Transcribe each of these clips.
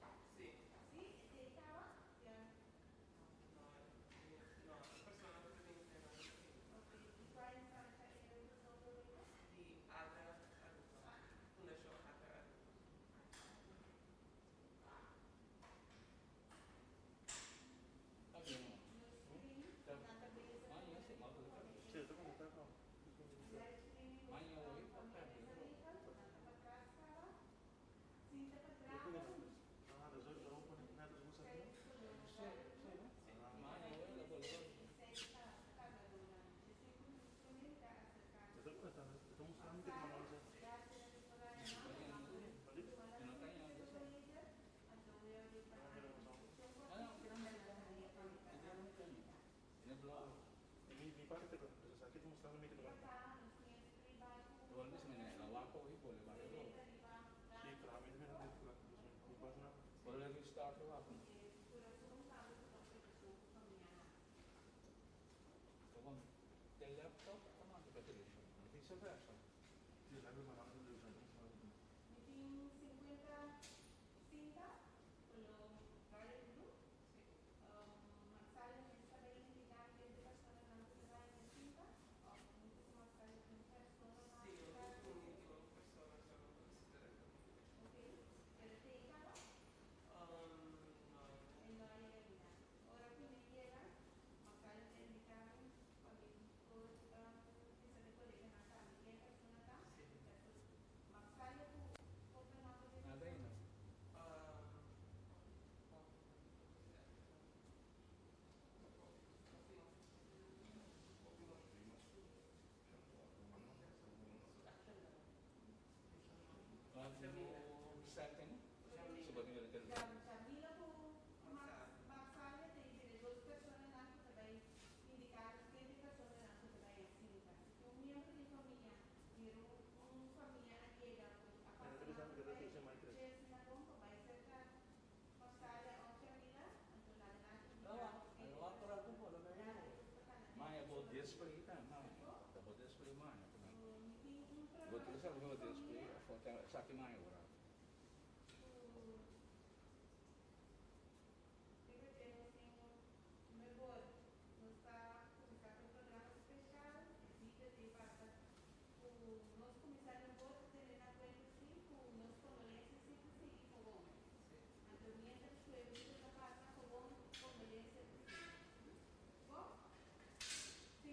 Sí. No, no, persona ku ta bin te no. Di ATA Aruba. Fundashon ATA Aruba. Sí, un persona solo visita la familia. No. Sí. Sí.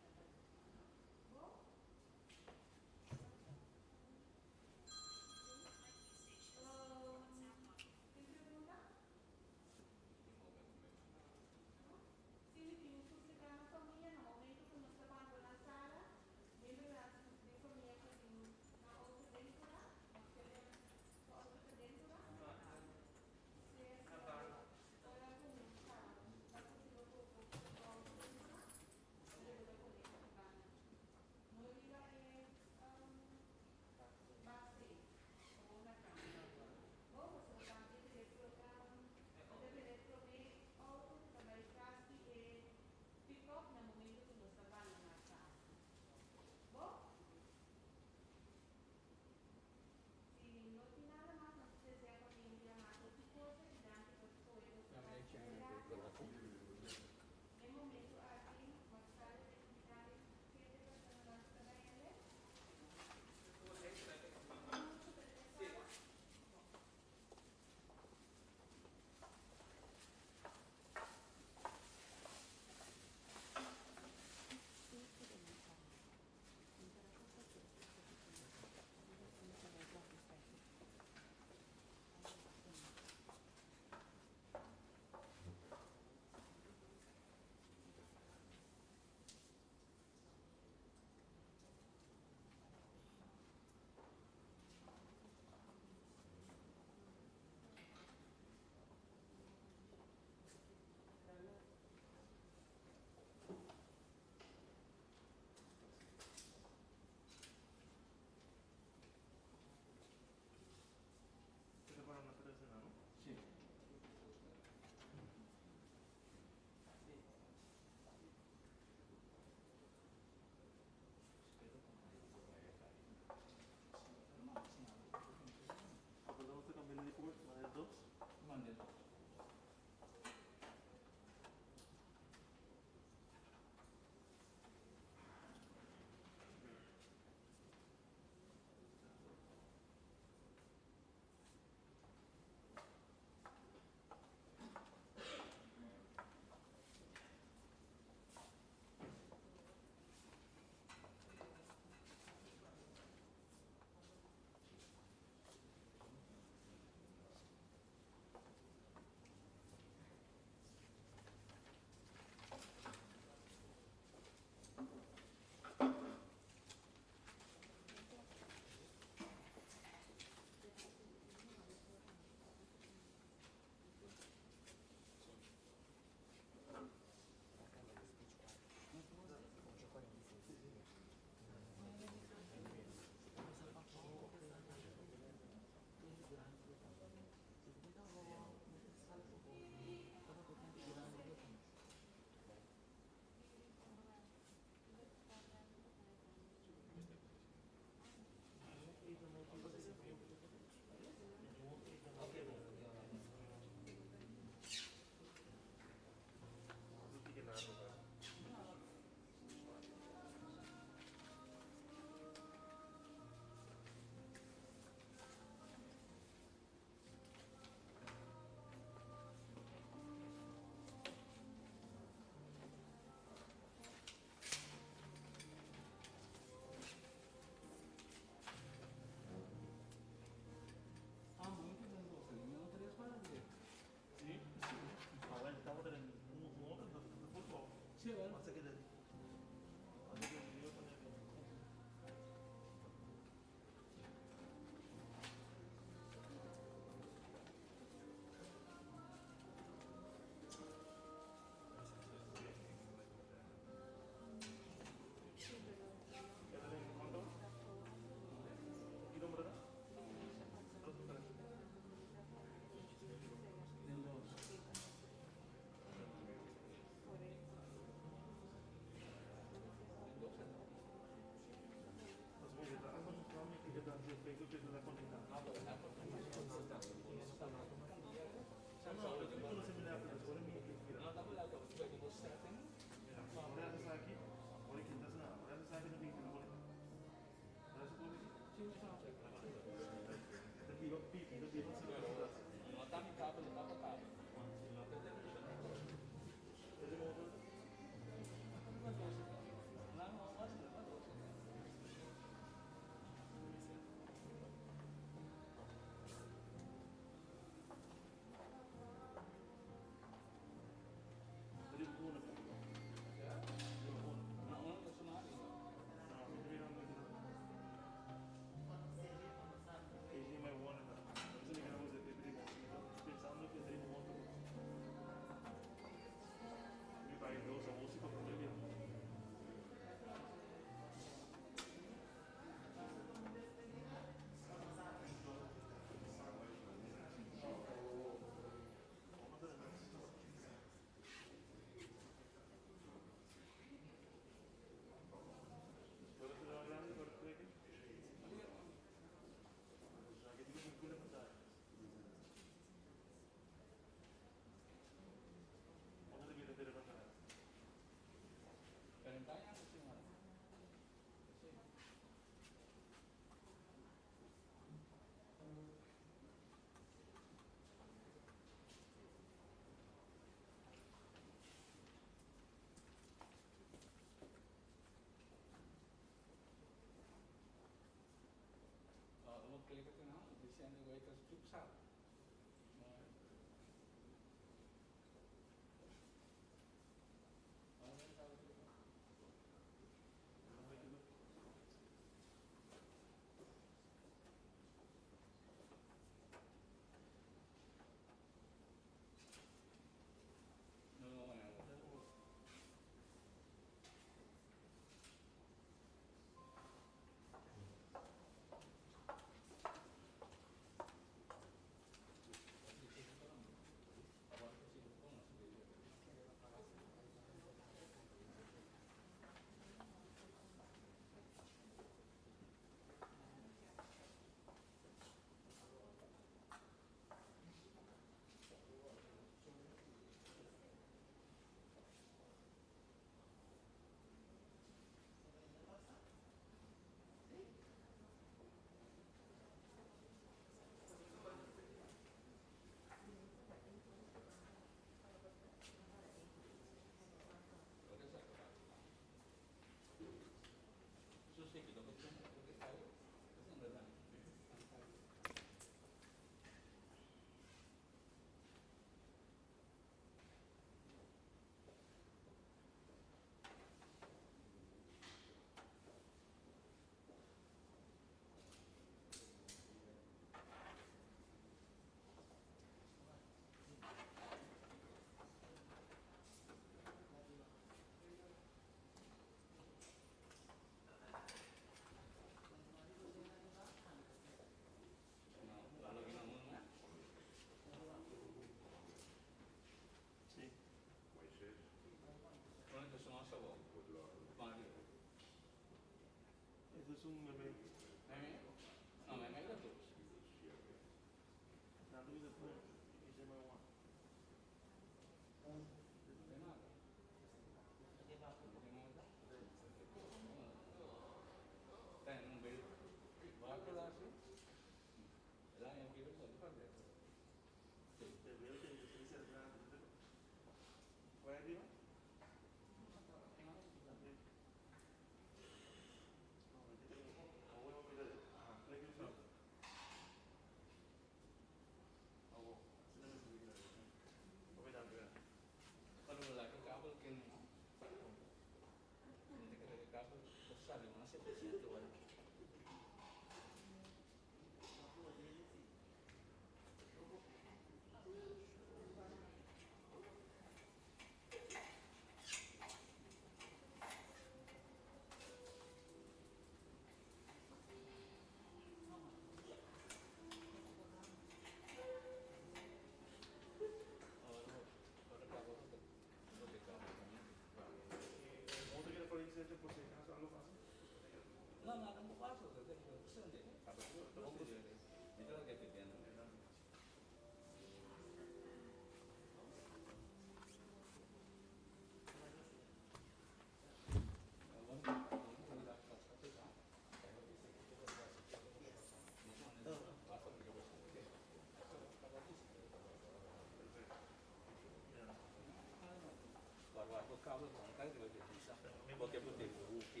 kabel bon ta riba dje bisa bo ke bo tin hoeki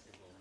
e bon.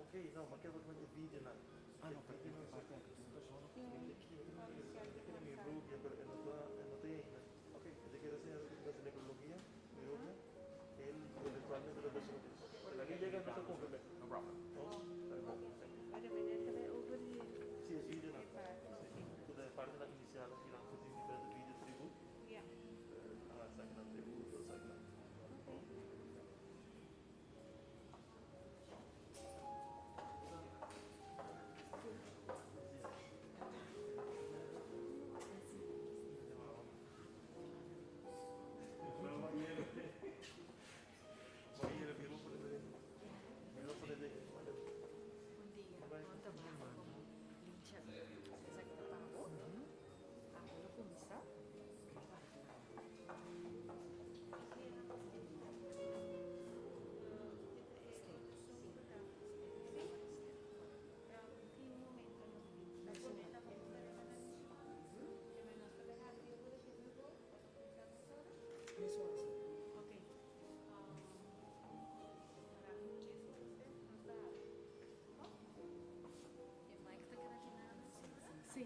Ok, no, ma ke e videonan. Ah, no, pero e parti aki tin un persona ku mi e kere mi rubia, pero e no ta e no ta ainda. Ok, e ta kere haci hasi necrologia, mi rubia, el eventualmente lo persona ku el aki yega nos ta confirme. No problem. Oh, ta bon. Si, e videonan. Si, ku ta e partinan inicial aki nan ku tin diferente video tribut. Ah, esakinan tributo, esakinan. Oh. Bon dia, bon ta bai como Licha. Esaki ta pa bo. Abo lo cuminsa. Sí. Sí.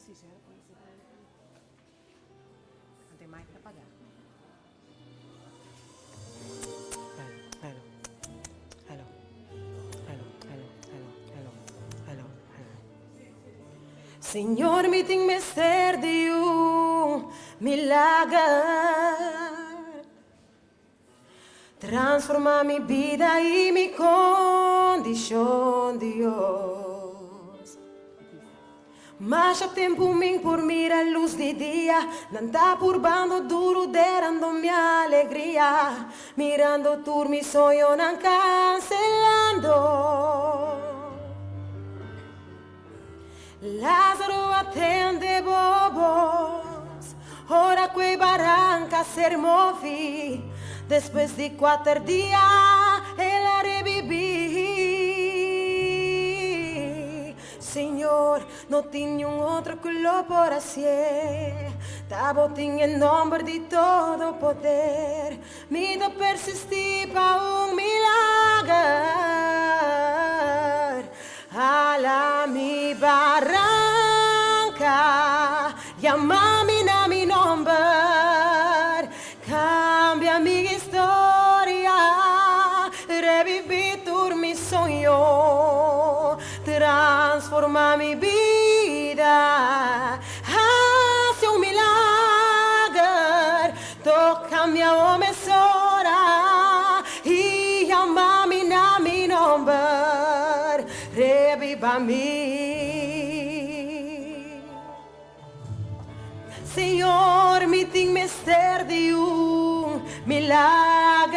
Sí, señora, Ante mic ta paga. Aló, aló, aló, aló, aló, aló, aló, aló. Señor, mi tin mester di un milager. Transforma mi bida y mi condicion, Dios. Masha tempo min por mira luz di dia, nan ta purbando duro derando mi alegria, mirando tur mi soñonan cancelando. Lázaro a tende bo bos, ora ku e baranka a ser moví, despues di kuater dia el a rebibí. Señor, no tin niun otro ku lo por hasié, ta bo tin e nòmber di todo poder, mi ta persistí pa un milager. Hala mi baranka, yama mi na mi nòmber, kambia mi historia, rebibí tur mi soño, transformá mi bida, hasi un milager, toka mi awo mesora i yama mi na mi nòmber, rebiba mi. Señor, mi tin mester di un milager.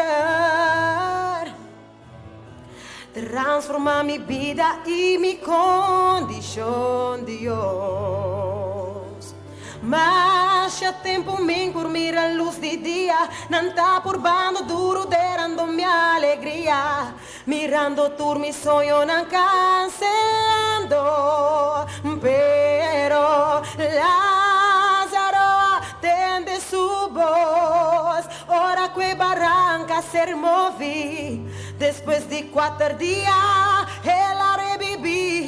Transforma mi bida i mi kondishon, Dios. Masha tempu min por mira lus di dia, nan ta purbando duru derando mi alegria, mirando tur mi soñonan kanselando. Pero Lázaro a tende su bos ora ku e baranka a ser moví. Despues di kuater dia el a rebibí.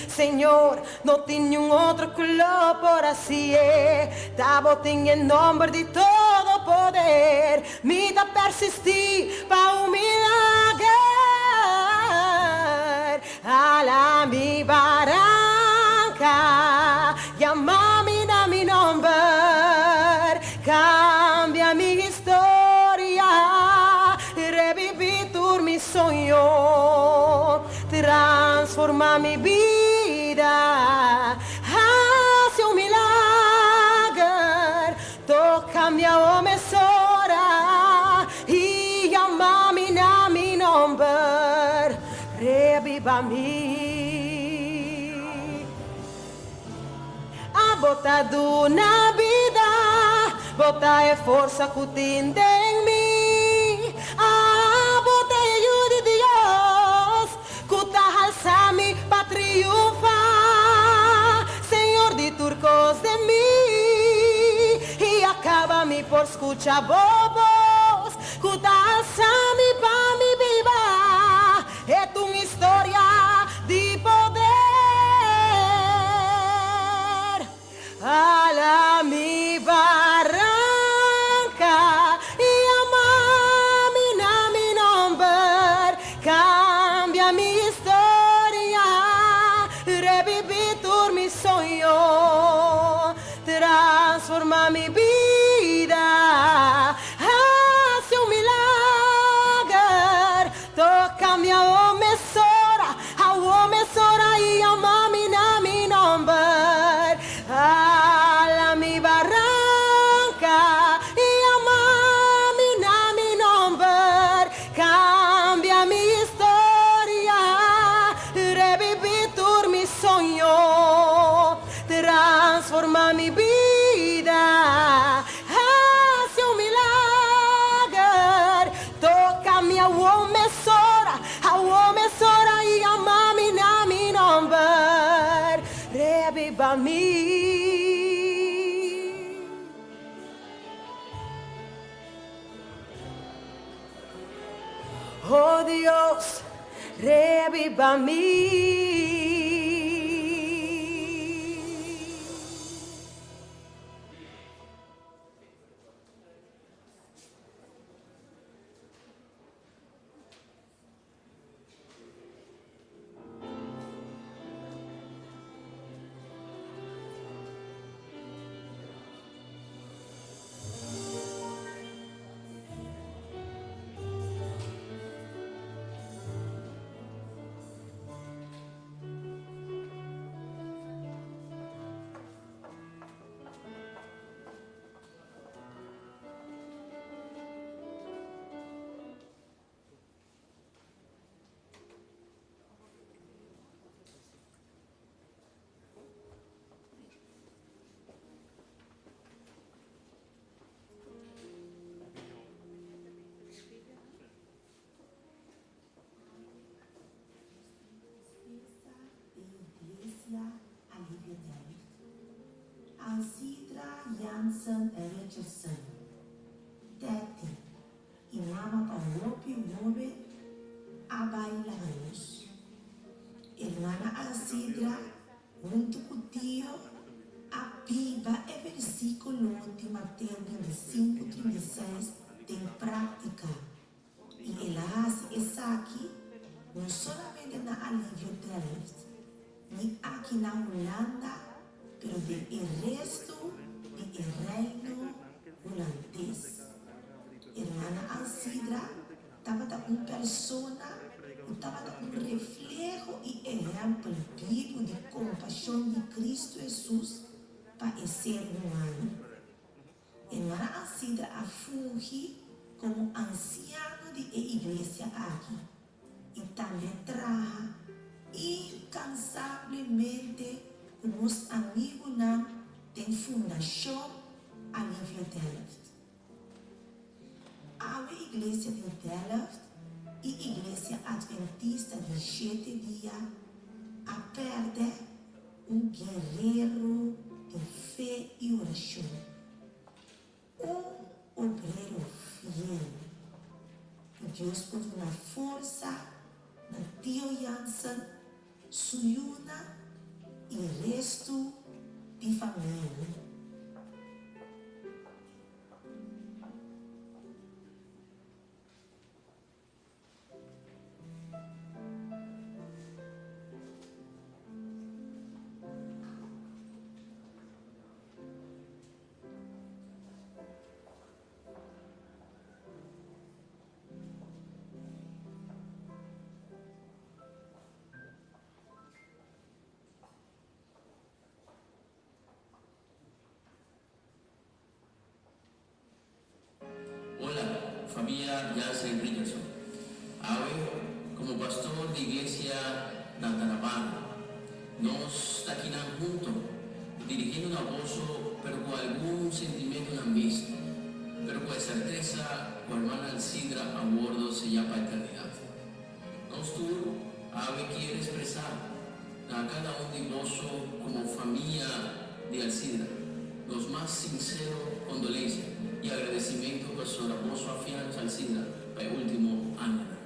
Señor, no tin niun otro ku lo por hasié. Ta bo tin e nòmber di todo poder. Mi ta persistí pa un milager. Hala mi baranka, yama mi na mi nòmber, kambia mi historia, rebibí tur mi soño, transformá mi bida, hasi un milager, toka mi awo mesora i yama mi na mi nòmber, rebiba mi. Abo ta duna bida, bo ta e forsa ku tin den mi. Abo ta e Yu di Dios ku ta halsa mi pa triunfa. Señor di tur kos den mi i a kaba mi por skucha bo bos ku ta alsa mi pa mi biba. E ta un historia di poder. Hala mi baranka i yama mi na mi nòmber, kambia mi historia, rebibí tur mi soño, transformá mi bida, hasi un milager, toka mi awo mesora, awo mesora i yama mi na mi nòmber. Hala mi baranka i yama mi na mi nòmber, kambia mi historia, rebibí tur mi soño, transformá mi bida, hasi un milager, toka mi awo mesora, awo mesora i yama mi na mi nòmber, rebiba mi. Oh Dios, rebiba mi. Jansen Richardson, Tetty i mama pa hopi hoben a bai laga nos. Hermana Alcidra huntu ku tio a biba e versíkulo di Mateo 25, 36 den práktika i el a hasi esaki no solamente na Alivio Delft ni aki na Hulanda pero den e restu di e Reino Hulandes. Hermana Alcidra tabata un persona ku tabata un refleho i ehèmpel bibu di kompashon di Kristu Hesus pa e ser humano. Hermana Alcidra a fungi komo ansiano di e iglesia aki i tambe traha inkansablemente ku nos amigunan den Fundashon Alivio Delft. Awe Iglesia di Delft i Iglesia Adventista di Shete Dia a pèrdè un guerero di fe i orashon, un obrero fiel. Ku Dios por duna forsa na Tio Jansen, su yunan i restu di famia. Hola, famia Jansen Richardson. Awe, como pastor di Iglesia na Tarabana, nos ta akinan hunto, dirigiendo na boso pero cu algun sentimentonan misto, pero cu e certeza cu hermana Alcidra a wordo seya pa eternidad. Nos tur awe kier expresa na cada un di boso como famia di Alcidra nos mas sincero condolencia y agradecimento pasobra boso a fianza Alcidra pa e ultimo añanan.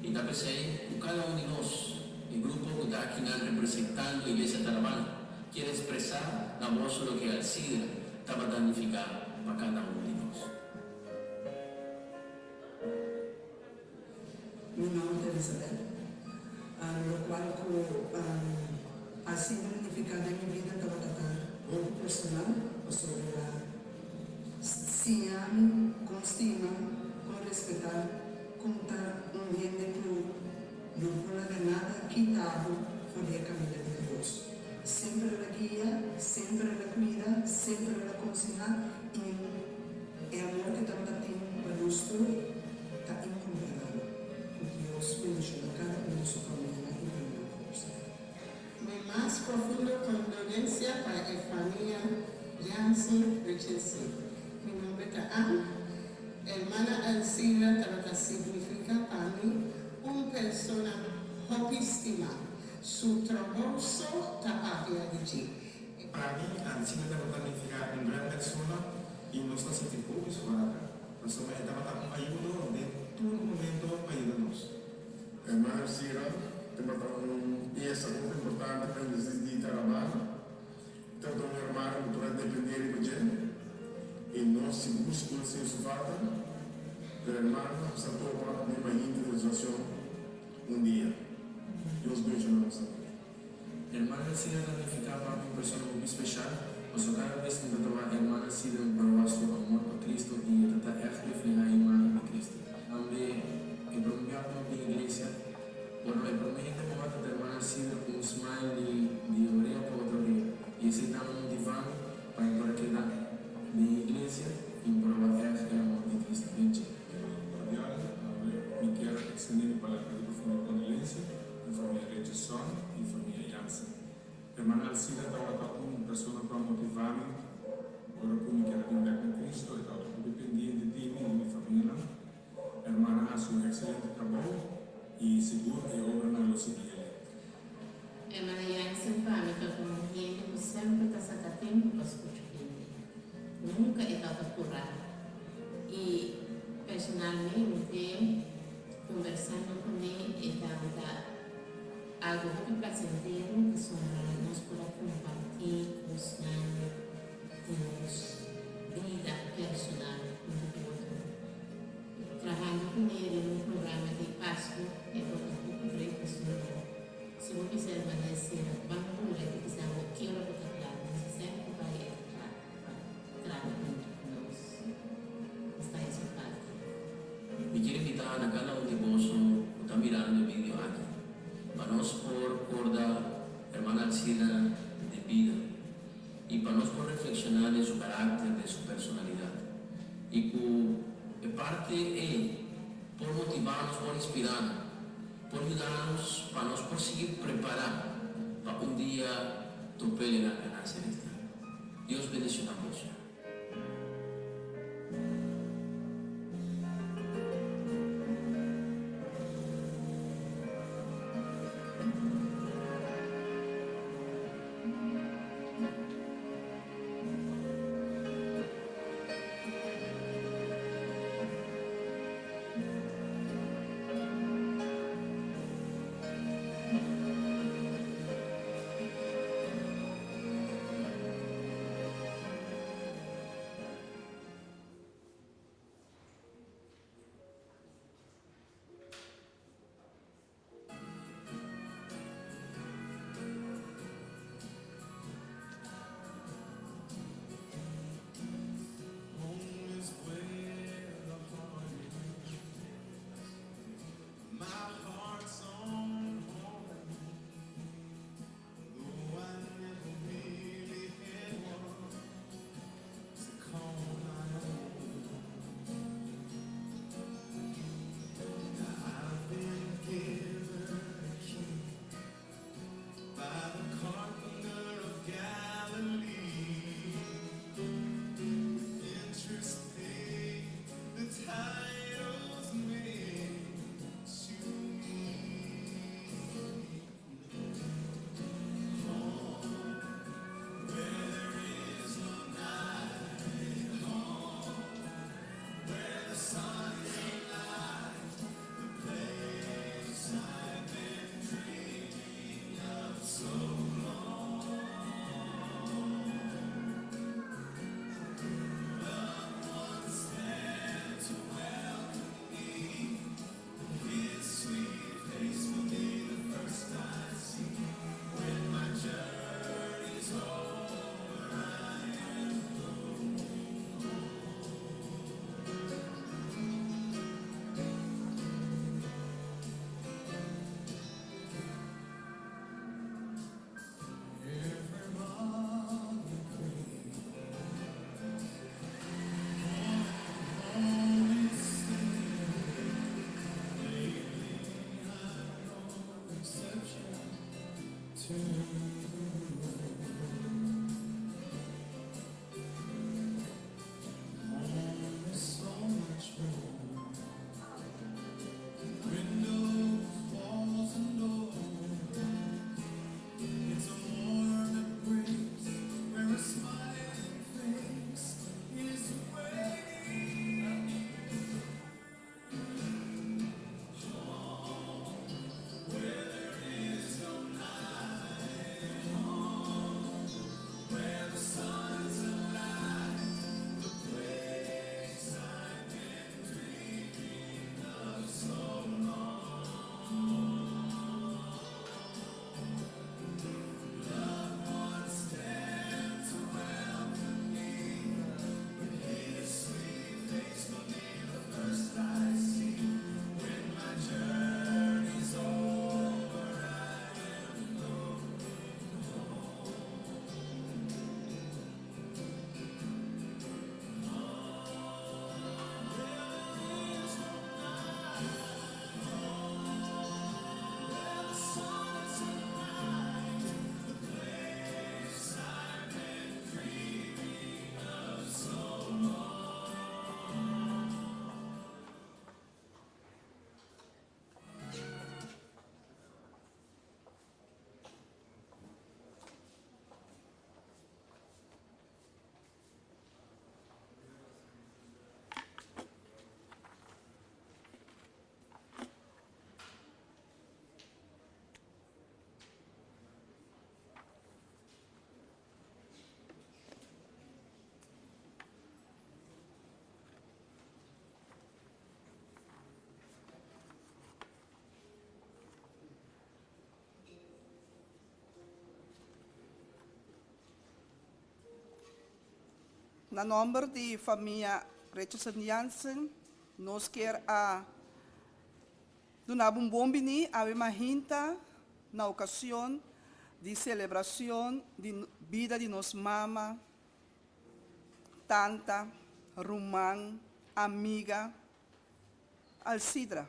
Y ta p'esey cu cada un di nos, e grupo cu ta akinan representando Iglesia Tarabana, kier expresa na boso loke Alcidra tabata nifica pa cada un di nos. Mi nomber ta Elizabeth. Locual cu a sido nifica den mi bida tabata ta hopi personal pasobra el a siña mi con stima, con respeta, con ta un hende cu no por laga nada kita bo for di e caminda di Dios. Semper el a guia, semper el a cuida, semper el a conseha y e amor cu tabata tin pa nos tur ta incomparabel. Cu Dios bendiciona cada un di su famianan y duna nan forsa. Mi mas profundo condolencia pa e famia Jansen Richardson. Mi nomber ta Ann. Hermana Alcira tabata significa pa mi un persona hopi stima. Su trabou so ta papia di dje. Pa mi, Alcira tabata nifica un gran persona y nos ta sinti hopi su falta, pasobra e tabata un ayudo den tur momento pa yuda nos. Hermana Alcira tabata un pieza hopi importante pa Iglesia di Tarabana. E tabata un hermana cu por a depende riba dje y nos sigur sigur a sinti su falta. Pero hermana sa topa den mainta di resurreccion un dia. Dios bendiciona nos tambe. Hermana Alcira ta nifiká pa mi un persona hopi speshal, pasobra kada bes mi ta topa Hermana Alcira mi por wak su amor pa Cristo i e ta ta ègt reflehá e imágen di Cristo. Tambe e promé biaha ku mi bin iglesia, bueno e promé hende ku mi wak ta ta Hermana Alcira ku un smile di di orea pa otro orea i esei tambe motivá mi pa mi por a keda den iglesia i mi por a wak ègt e amor di Cristo den dje. Cordial, mi kier extende mi palabra di profundo condolencia na famia Richardson y famia Jansen. Hermana Alcida tabata un persona cu a motiva mi ora cu mi kier a bin bek na Cristo. E tabata hopi pendiente di mi y mi famianan. Hermana a haci un excelente trabou y sigur e obranan lo sigui elect. Hermana Jansen pa mi ta un hende cu semper ta saca tempo pa scucha hende. tabata purá. I personalmente, kombersando kuné, e tabata algu hopi plasentero, pasobra nos por a kompartí kosnan di nos bida personal huntu ku otro. Trahando kuné den un programa di Pasku e tabata hopi great pasobra si bo bisa hermana Esira ban bula e ta bisa bo ki ora bo ta kla, nos semper bai e ta kla pa traha huntu ku nos. Nos ta haña su falta. Mi kier invitá na kada un di boso ku ta mirando e video aki pa nos por korda Hermana Alcira den bida i pa nos por reflekshoná den su karakter, den su personalidat i ku e parti ei por motivá nos, por inspirá nos, por yuda nos pa nos por sigui prepará pa un dia top'el na Kanaan Selestial. Dios bendishoná boso. Home is where the heart is. My heart's on home. Though I never really had one to call my own. I've been given a key by the carpenter of Galilee. With interest paid, the title's made to me. Home, where there is no night, home, where the sun is alive, the place I've been dreaming of so long. Loved ones there to welcome me. His sweet face will be the first I see. When my journey's over, I am going home. Everybody agree. Holy Spirit, lately I'm no exception to the rule. Home is so much more. Windows, walls, and doors. It's a warm embrace where a smiling face is waiting. Home, where there is no night. Na nomber di famia Richardson Jansen nos kier a duna bo un bon bini awe mahinta na ocasion di celebracion di bida di nos mama, tanta, ruman, amiga, Alcidra.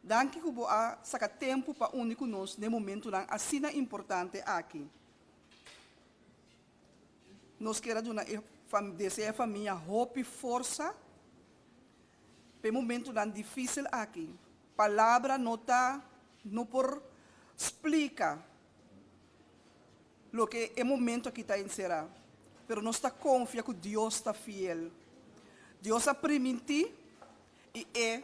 Danki ku bo a saka tempu pa uni ku nos den momentunan asina importante aki. Nos kier a duna e desea e famia hopi forsa pa e momentunan difisil aki. Palabra no ta no por splika loke e momento aki ta enserá, pero nos ta konfia ku Dios ta fiel. Dios a primintí i e.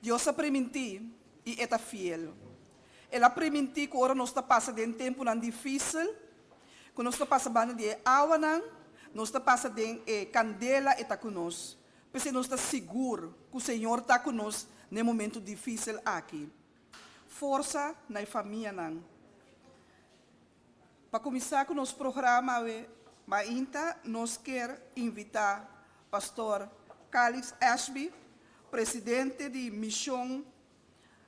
Dios a primintí i e ta fiel. El a primintí ku ora nos ta pasa den tempunan difísil, ku nos ta pasa banda di e awanan, nos ta pasa den e kandela, e ta ku nos. P'esei nos ta sigur ku Señor ta ku nos na e momentu difísil aki. Forsa na e famianan. Pa kuminsá ku nos programa awe mainta nos kier invitá Pastor Calix Ashby, presidente di Mishon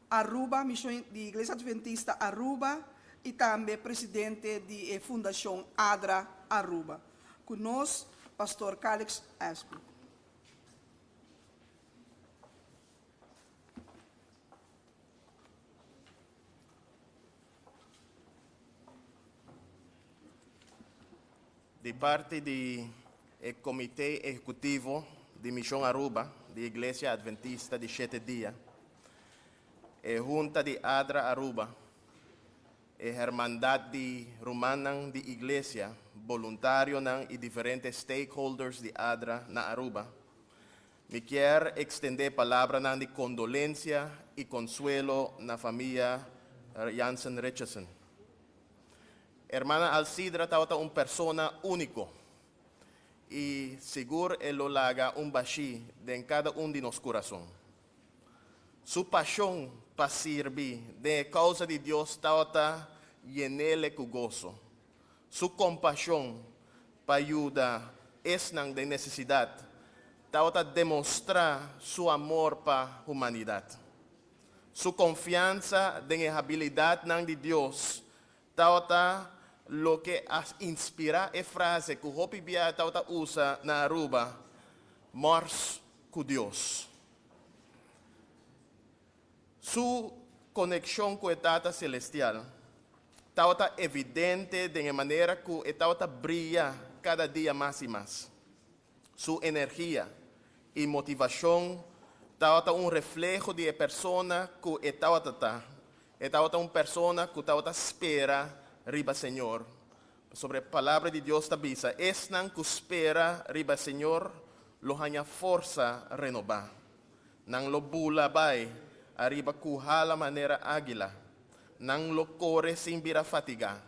Aruba, Mishon di Iglesia Adventista Aruba i tambe presidente di e Fundashon ADRA Aruba. Ku nos Pastor Calix Ashby. Di parti di e Comité Ehecutivo di Mision Aruba di Iglesia Adventista di Shete Dia, e Hunta di ADRA Aruba, e Hermandad di Rumannan di Iglesia, boluntarionan y diferente stakeholders di ADRA na Aruba, Mi kier extende palabranan di condolencia y consuelo na famia Jansen Richardson. Hermana Alcidra tabata un persona unico y sigur e lo laga un bashi den cada un di nos curason. Su pasion pa sirbi den e causa di Dios tabata yenele cu goso. Su kompashon pa yuda esnan den nesesidat tabata demostrá su amor pa humanidat. Su konfiansa den e habilidatnan di Dios tabata loke a inspirá e frase ku hopi bia tabata usa na Aruba, Mors ku Dios. Su konekshon ku e Tata Selestial tabata evidente den e manera ku e tabata bria kada dia mas i mas. Su energia i motivashon tabata un refleho di e persona ku e tabata ta. E tabata un persona ku tabata spera riba Señor. Pasobra e Palabra di Dios ta bisa, Esnan ku spera riba Señor lo haña forsa renobá. Nan lo bula bai ariba ku hala manera águila. Nan lo kore sin bira fatigá.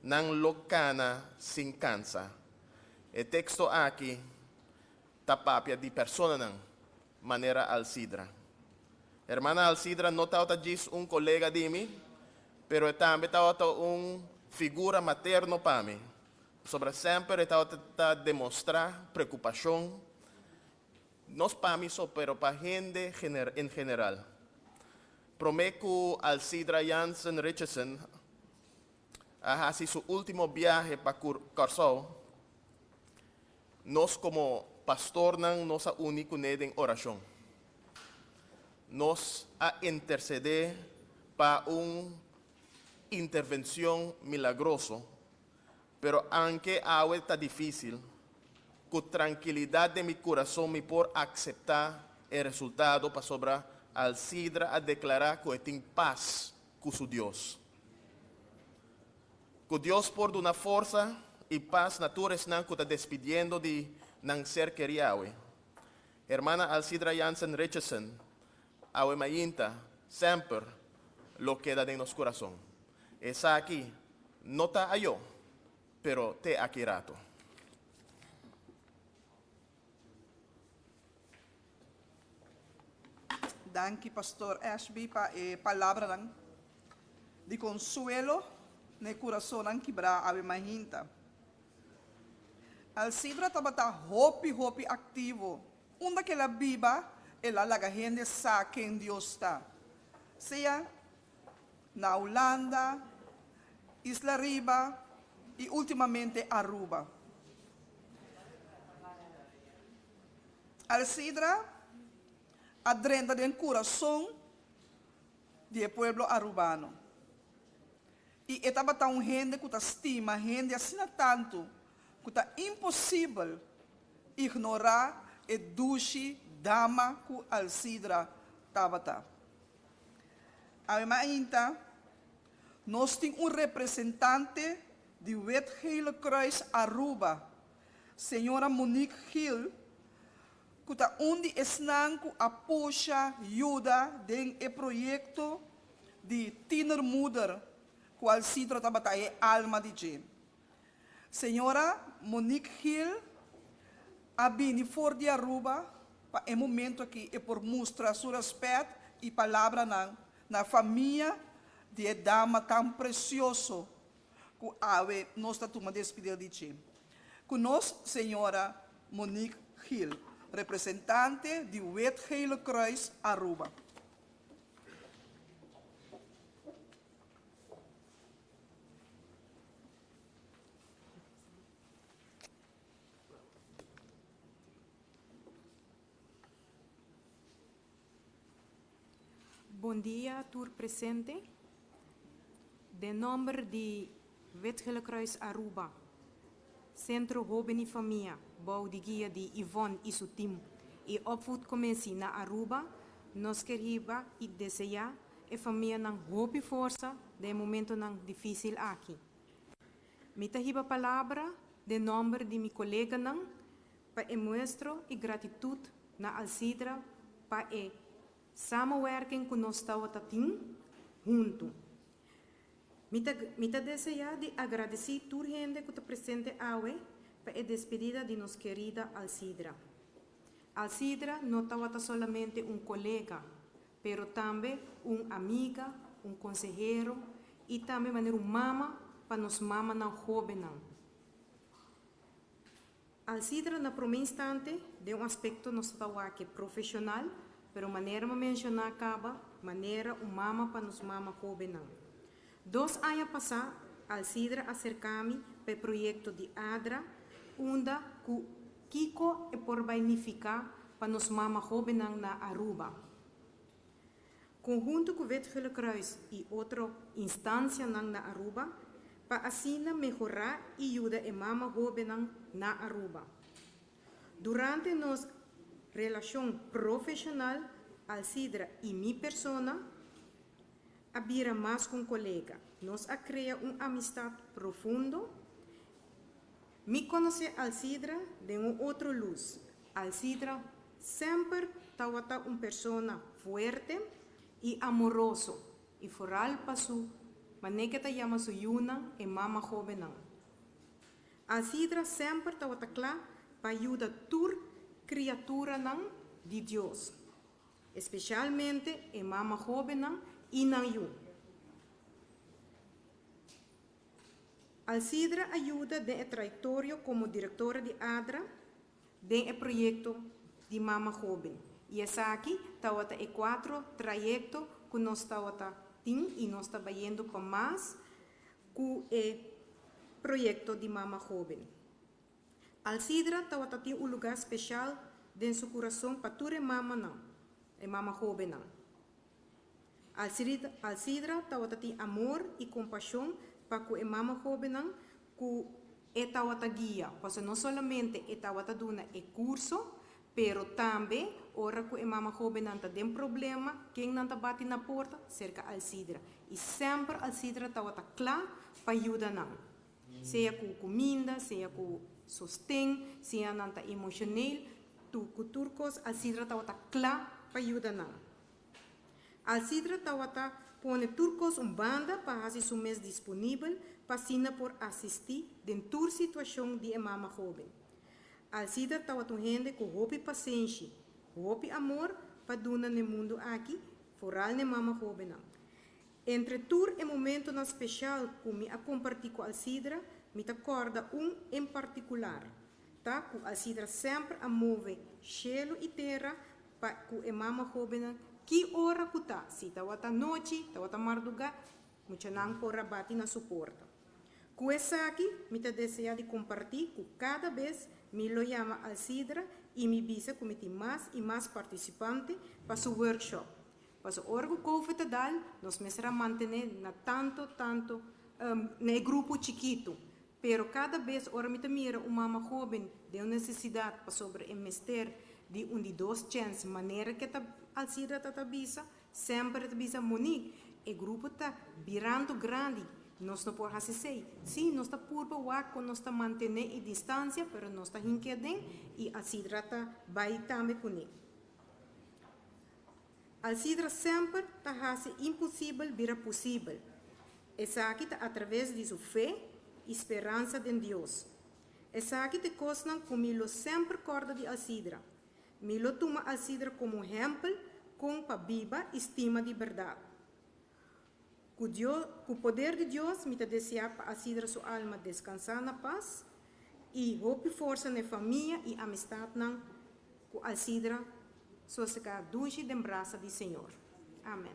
Nan lo kana sin kansa. E teksto aki ta papia di personanan manera Alcidra. Hermana Alcidra no tabata djis un kolega di mi, pero e tambe tabata un figura materno pa mi, pasobra semper e tabata ta demostrá preokupashon No pa mi so pero pa hende en general. Prome cu Alcidra Jansen Richardson a haci su ultimo biahe pa Corsou, nos como pastornan nos a uni cune den oracion. Nos a intercede pa un intervencion milagroso Pero anke awe ta difísil, ku trankilidat den mi kurason mi por akseptá e resultado pasobra Alcidra a deklará ku e tin pas ku su Dios. Ku Dios por duna forsa i pas na tur esnan ku ta despidiendo di nan ser kerí awe. Hermana Alcidra Jansen Richardson, awe mainta, semper lo keda den nos kurason. Esaki no ta ayó, pero te aki rato. Danki Pastor Ashby pa e palabranan di konsuelo. na e kurasonnan kibrá awe mainta. Alcidra tabata hopi hopi aktivo. Unda ku el a biba, el a laga hende sa ken Dios ta. Sea na Hulanda, Isla Riba i últimamente Aruba. Alcidra a drenta den kurason di e pueblo arubano. I e tabata un hende ku ta stima hende asina tantu ku ta imposibel ignorá e dushi dama ku Alcidra tabata. Awe mainta nos tin un representante di Wit Gele Kruis Aruba, señora Monique Gil, ku ta un di esnan ku a pusha yuda den e proyekto di Tienermoeder, kual Sidra tabata e alma di dje. Señora Monique Gil a bini for di Aruba pa e momento aki e por mustra su rèspèt i palabranan na famia di e dama tan presioso ku awe nos ta tuma despedida di dje. Ku nos señora Monique Gil, representante di Wit Gele Kruis Aruba. Bon dia tur presente. Den nomber di Wit Gele Kruis Aruba, Centro Hoben y Famia bou di guia di Yvonne y su team y Opvoedcommissie na Aruba, nos kier hiba y desea e famianan hopi forsa den e momentonan dificil aki. Mi ta hiba palabra den nomber di mi coleganan pa e muestro y gratitud na Alcidra pa e samenwerking cu nos tawata tin hunto. Mi ta mi ta desea di agradeci tur hende cu ta presente awe pa e despedida di nos kerida Alcidra. Alcidra no tawata solamente un colega, pero tambe un amiga, un consehero y tambe manera un mama pa nos mamanan hobennan. Alcidra na prome instante den un aspecto nos ta wak profesional, pero manera mi a menciona caba, manera un mama pa nos mama hobennan. Dos aña pasa Alcidra a cerca mi pa e proyecto di ADRA unda cu kico e por bay nifica pa nos mama hobennan na Aruba. Conhunto cu Wit Gele Kruis y otro instancianan na Aruba pa asina mehora y yuda e mama hobennan na Aruba. Durante nos relacion profesional Alcidra y mi persona a bira mas cu un colega. Nos a crea un amistad profundo. Mi conoce Alcidra den un otro luz. Alcidra semper tawata un persona fuerte y amoroso y foral pa su mane ke ta yama su yunan e mama hobennan. Alcidra semper tawata kla pa yuda tur criaturanan di Dios, especialmente e mama hobennan y nan yu. Alcidra a yuda den e trayectorio como directora di ADRA den e proyecto di Mama Hoben y esaki tawata e cuatro trayecto cu nos tawata tin y nos ta bayendo pa mas cu e proyecto di Mama Hoben. Alcidra tawata tin un lugar special den su curason pa tur e mamanan, e mama hobennan. Alcidra tawata tin amor y compasion pa cu e mama hobennan cu e tawata guia, pasobra no solamente e tawata duna e curso, pero tambe ora cu e mama hobennan ta den problema, ken nan ta bati na porta? Cerca Alcidra. Y semper Alcidra tawata cla pa yuda nan, sea cu cuminda, sea cu sosten, sea nan ta emocioneel, cu tur cos Alcidra tawata cla pa yuda nan. Alcidra tawata pone tur kos un banda pa hasi su mes disponibel pa asina por asistí den tur situashon di e mama hóben. Alcidra tawata un hende ku hopi pasenshi, hopi amor pa duna n'e mundu aki, foral n'e mama hóbennan. Entre tur e momentonan special cu mi a comparti cu Alcidra, mi ta corda un en particular, ta cu Alcidra semper a move cielo y tera pa cu e mama hobennan ki ora cu ta, si tawata nochi, tawata marduga, muchanan por a bati na su porta. Cu esaki mi ta desea di comparti cu cada bes mi lo yama Alcidra y mi bisa cu mi tin mas y mas participante pa su workshop. Paso ora cu Covid ta dal, nos mester a mantene na tanto tanto na e grupo chikito. Pero cada bes ora mi ta mira un mama hoben den un necesidad pasobra e mester di un di dos chens manera ke ta Alcidra ta ta bisa, Semper e ta bisa, Monique, e grupo ta birando grandi, nos no por hasi esei. Sí, nos ta purba wak kon nos ta mantené e distansia, pero nos ta hink'é aden i Alcidra ta bai tambe kuné. Alcidra semper ta hasi imposibel bira posibel. Esaki ta atraves di su fe i speransa den Dios. Esaki ta e kosnan ku mi lo semper kòrda di Alcidra. Mi lo tuma Alcidra komo hèmpel kon pa biba i stima di bèrdat. Ku Dios, ku poder di Dios mi ta deseá pa Alcidra su alma deskansá na pas i hopi forsa na e famia i amistatnan ku Alcidra sosegá dushi den brasa di Señor. Amen.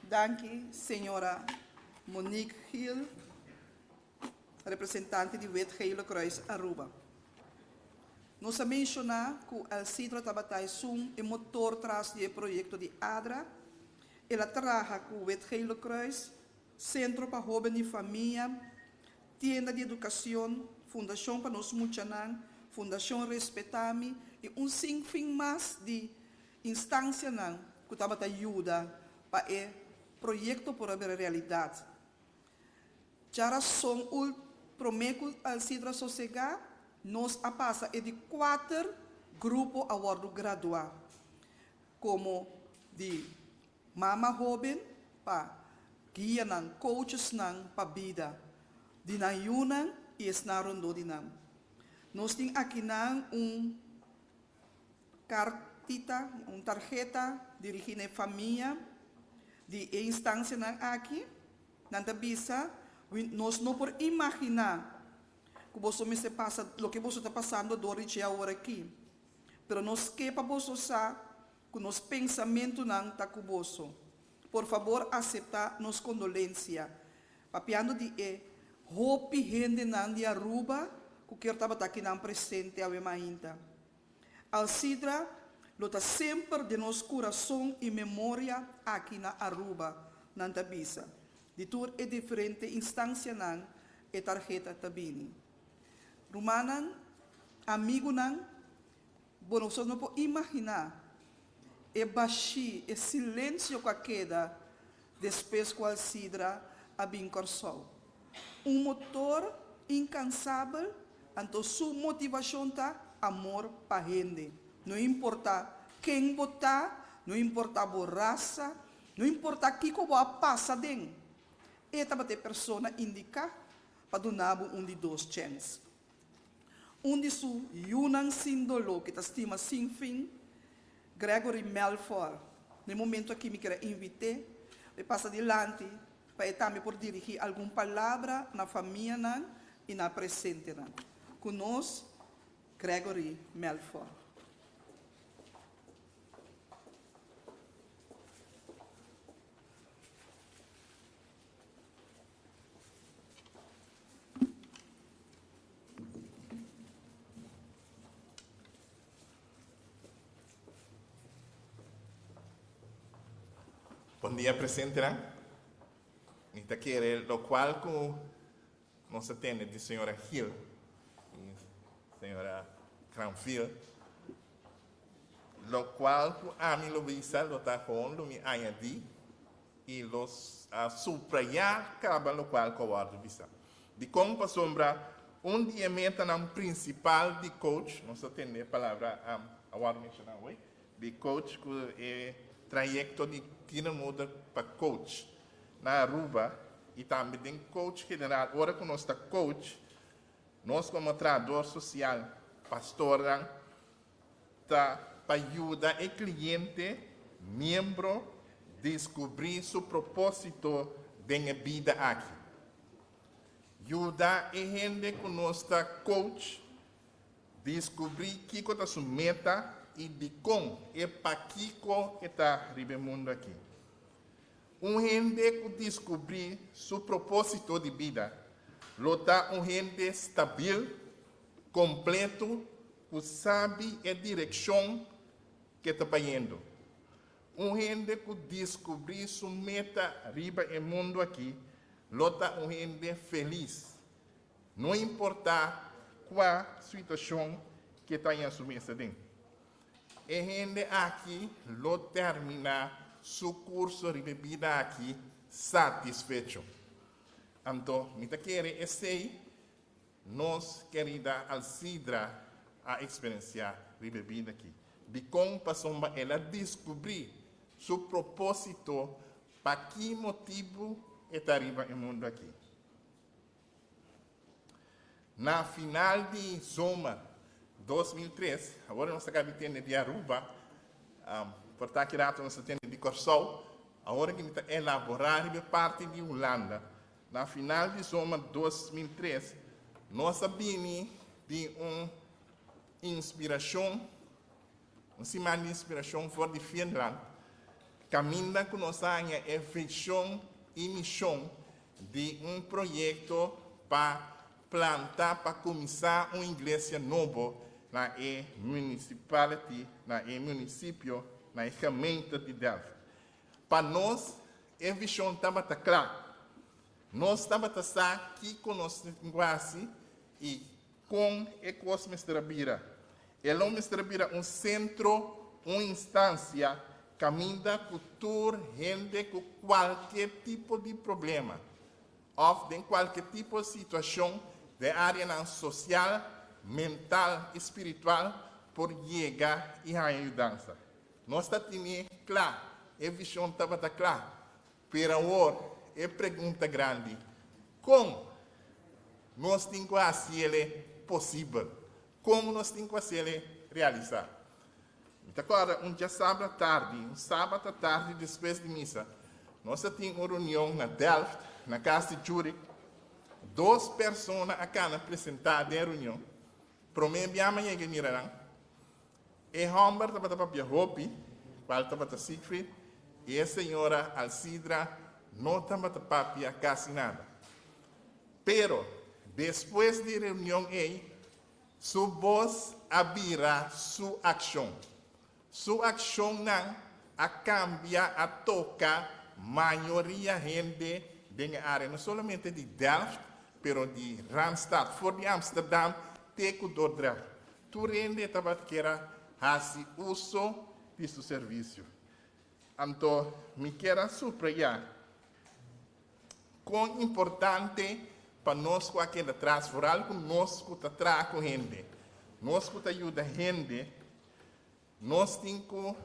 Danki señora Monique Giel, representante di Wit Gele Kruis Aruba. Nos a menciona cu El Cidro tabata esun e motor tras di e proyecto di ADRA. El a traha cu Wit Gele Kruis, Centro pa Hoben y Famia, Tienda di Educacion, Fundacion pa Nos Muchanan, Fundacion Respetami y un sinfin mas di Instancianan cu tabata yuda pa e proyecto por a bira realidad. Djarason ul prome cu Alcidra sosega, nos a pasa e di cuater grupo a wordo gradua como di mama hoben pa guianan, coachesnan pa bida di nan yunan y esnan rondó di nan. Nos tin akinan un. Kartita, un tarheta dirigí na e famia di e instansianan aki. Nan ta bisa, Nos no por imaginá ku boso mester pasa loke boso ta pasando dor di dje awor aki. Pero nos ke pa boso sa ku nos pensamentunan ta ku boso. Por fabor aseptá nos kondolensia. Papiando di e hopi hendenan di Aruba ku kier tabata akinan presente awe mainta. Alcidra lo ta semper den nos kurason i memoria aki na Aruba, nan ta bisa. Di tur e diferente instansianan e tarheta ta bini. Rumannan, amigunan, bo no no por imaginá e bashí, e silensio ku a keda despues ku Alcidra a bin Kòrsou. Un motor inkansabel, anto su motivashon ta amor pa hende. No importa ken bo ta, no importa bo rasa, no importa kiko bo a pasa den, e tabata e persona indiká pa duna bo un di dos chèns. Un di su yunan sin doló ke ta stima sin fin, Gregory Melfor. Na e momento aki mi kier a invit'é pa e pasa dilanti pa e tambe por dirigí algun palabra na famianan i na presentenan. Ku nos, Gregory Melfor. Bon dia presentenan. Mi ta kere locual cu nos a tende di señora Gil y señora Cranfield, locual cu ami lo bisa lo ta gewoon lo mi añadi y lo a subraya caba locual cu a wordo bisa. Dicon? Pasobra un di e metanan principal di coach, nos a tende e palabra a wordo menciona hoy, di coach cu e trayecto di tienermoeder pa coach na Aruba y tambe den coach general, ora cu nos ta coach, Nos komo trahador sosial, pastornan, ta pa yuda e kliente, miembro, deskubrí su propósito den e bida aki. Yuda e hende ku nos ta coach deskubrí kiko ta su meta i dikon e pakiko e ta riba e mundu aki. Un hende ku deskubrí su propósito di bida lo ta un hende stabil, kompleto, ku sabi e direkshon ku e ta bayendo. Un hende ku deskubrí su meta riba e mundu aki lo ta un hende felis, no importá kua situashon ku e ta haña su mes aden. E hende aki lo terminá su kurso riba e bida aki satisfecho. Anto mi ta kere esei nos kerida Alsidra a eksperensiá riba e bida aki. Dikon? Pasobra el a deskubrí su propósito pa ki motibu e ta riba e mundu aki. Na final di zomer 2003, awor nos ta kabi tende di Aruba, por ta ki rato nos ta tende di Kòrsou, awor ki mi ta elaborá riba e parti di Hulanda. Na final di zomer 2003, nos a bini di un inspirashon, un siman di inspirashon for di Finland, kaminda ku nos a haña e vishon i mishon di un proyekto pa planta pa kuminsá un iglesia nobo na e municipality, na e munisipio, na e gemeente di Delft. Pa nos e vishon tabata kla. Nos tabata sa kiko nos tin ku hasi i kon e kos mester a bira. E lo mester a bira un sentro, un instansia kaminda ku tur hende ku kualke tipo di problema òf den kualke tipo situashon den áreanan sosial, mental i spiritual por yega i haña yudansa. Nos ta tene kla, e vishon tabata kla, pero awor e pregunta grandi, kon nos tin ku hasi el posibel? Kon nos tin ku hasi el realisá? Mi ta kòrda un djasabra tardi, un sabat atardi despues di misa, nos a tin un reunion na Delft, na kas di Jurik. Dos persona a kana presentá den e reunion. Promé bia mi a yega mira nan. E hòmber tabata papia hopi, kual tabata Siegfried, i e señora Alsidra no tabata papia kasi nada. Pero, despues di e reunion ei, su bos a bira su akshon. Su akshonnan a kambia, a toka mayoria hende den e área, no solamente di Delft, pero di Randstad, for di Amsterdam te ku Dordrecht. Tur hende tabata kier a hasi uso di su servisio. Anto mi kier a subrayá kon importante pa nos ku a keda tras, foral ku nos ku ta traha ku hende, nos ku ta yuda hende, nos tin ku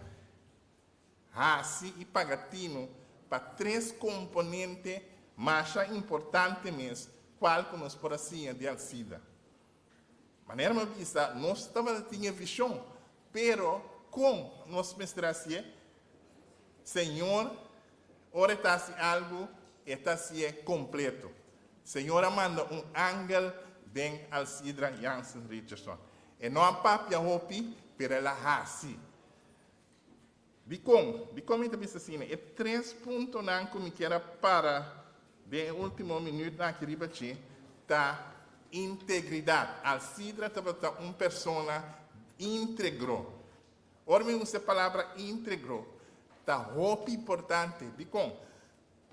hasi i paga tinu pa tres komponente masha importante mes kual ku nos por a siña di Alcida. Manera mi a bisa, nos tabata tin e vishon, pero kon nos mester hasié? Señor, ora E ta hasi algu, E ta hasié kompleto. Señor a manda un angel den Alcidra Jansen Richardson. E no a papia hopi, pero el a hasi. Dikon? Dikon mi ta bisa asina? E tres puntonan ku mi kier a para den e último minütnan aki riba dje ta integridat. Alcidra tabata un persona íntegro. Ora mi usa e palabra íntegro, ta hopi importante. Dikon?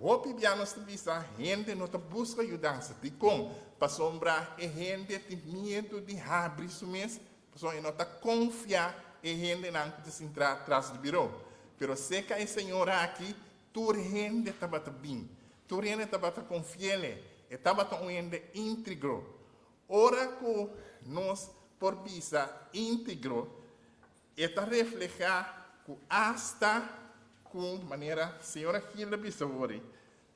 Hopi bia nos ta bisa hende no ta buska yudansa. Dikon? Pasobra e hende tin miedu di habri su mes, pasobra e no ta konfia e hendenan ku ta sintra tras di biro. Pero seka e señora aki, tur hende tabata bin. Tur hende tabata konfi'el. E tabata un hende íntegro. Ora ku nos por bisa íntegro, E ta reflehá ku asta ku, manera señora Gilda bisa wori,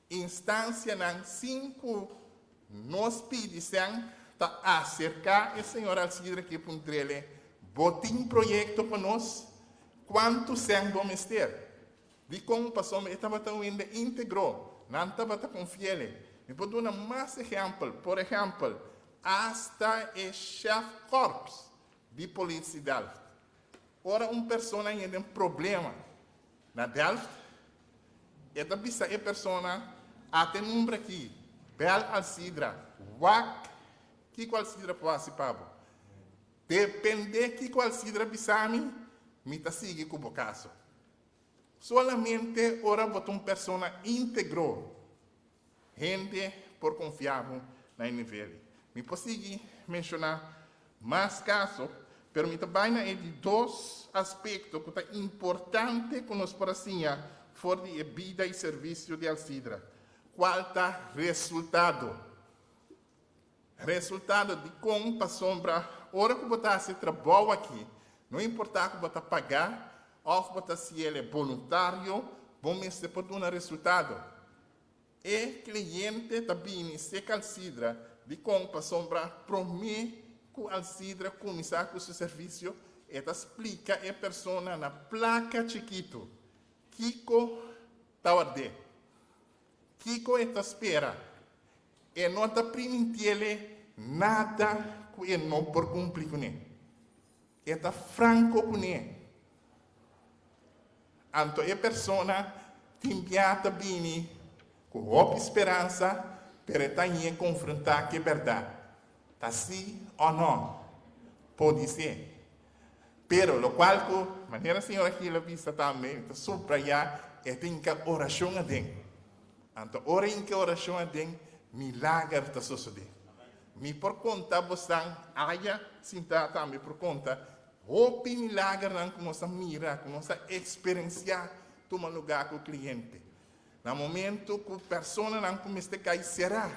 instansianan sin ku nos pidi sèn. ta aserká e señor Alcidra aki puntr'ele, Bo tin proyekto pa nos? Kuantu sèn bo mester? Dikon? Pasobra e tabata un hende íntegro, nan tabata konfi'ele. Mi por duna mas ehèmpel. Por ehèmpel, asta e shèf kòrps di polis di Delft. Ora un persona yega den problema na Delft, e ta bisa e persona, Ata e number aki, bèl Alcidra, wak kiko Alcidra por hasi pa bo. Dependé kiko Alcidra bisa mi, mi ta sigui ku bo kaso. Solamente ora bo ta un persona íntegro, hende por konfia bo na e nivel ei. Mi por sigui menshoná mas kaso, pero mi ta bai na e di dos aspekto ku ta importante ku nos por a siña for di e bida i servisio di Alcidra, kual ta resultado. Resultado, Dikon? Pasobra ora ku bo ta hasi e trabou aki, no importá ku bo ta pagá òf bo ta hasiel e boluntario, bo mester por duna resultado. E kliente ta bini seka Alsidra. Dikon? Pasobra promé ku Alsidra kuminsá ku su servisio, e ta splika e persona na plaka chikitu kiko ta ward'é. Kiko e ta spera? E no ta primintiele nada ku e no por kumpli kuné. E ta franko kuné. Anto e persona tin bia ta bini ku hopi speransa, pero e ta ñe konfrontá ku e bèrdat. Ta sí o no? Podisé. Pero lokual ku, manera señora Gil a bisa tambe, mi ta subrayá, e ta hinka orashon aden. Anto ora hinka orashon aden, milager ta sosodé. Mi por konta bosan, aya sintá tambe por konta, hopi milagernan ku nos a mira, ku nos a eksperensiá tuma lugá ku kliente. Na momento ku personanan ku mester kai será,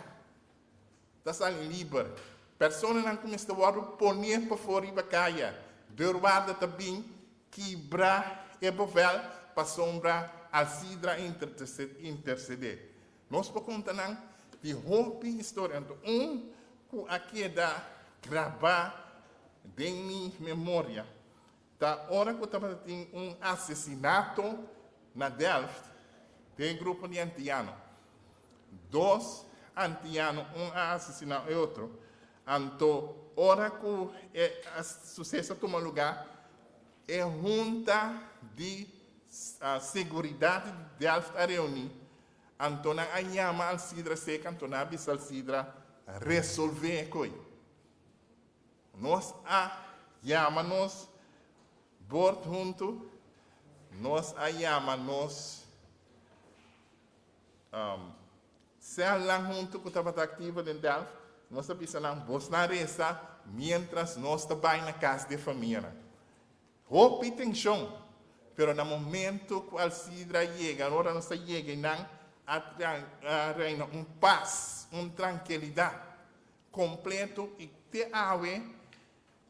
ta sali liber. Personanan ku mester wòrdu poné pafó riba kaya, deurwaarder ta bin kibra e bevel pasobra Alcidra a intersedé. Nos por konta nan di hopi historia, anto un ku a keda grabá den mi memoria ta ora ku tabata tin un asesinato na Delft den e grupo di antiano. Dos antiano, un a asesiná e otro. Anto ora ku e suseso a tuma lugá, e hunta di seguridat di Delft a reuní. Anto nan a yama Alcidra seka, anto nan a bisa Alcidra, Resolvé e koi. Nos a yama nos bord huntu, nos a yama nos Sèlnan huntu ku tabata aktivo den Delft, nos a bisa nan, Bosnan resa miéntras nos ta bai na kas di e famianan. Hopi tenshon, pero na momento ku Alcidra a yega, ora nos a yega einan, a reina un pas, un trankilidat kompleto i te awe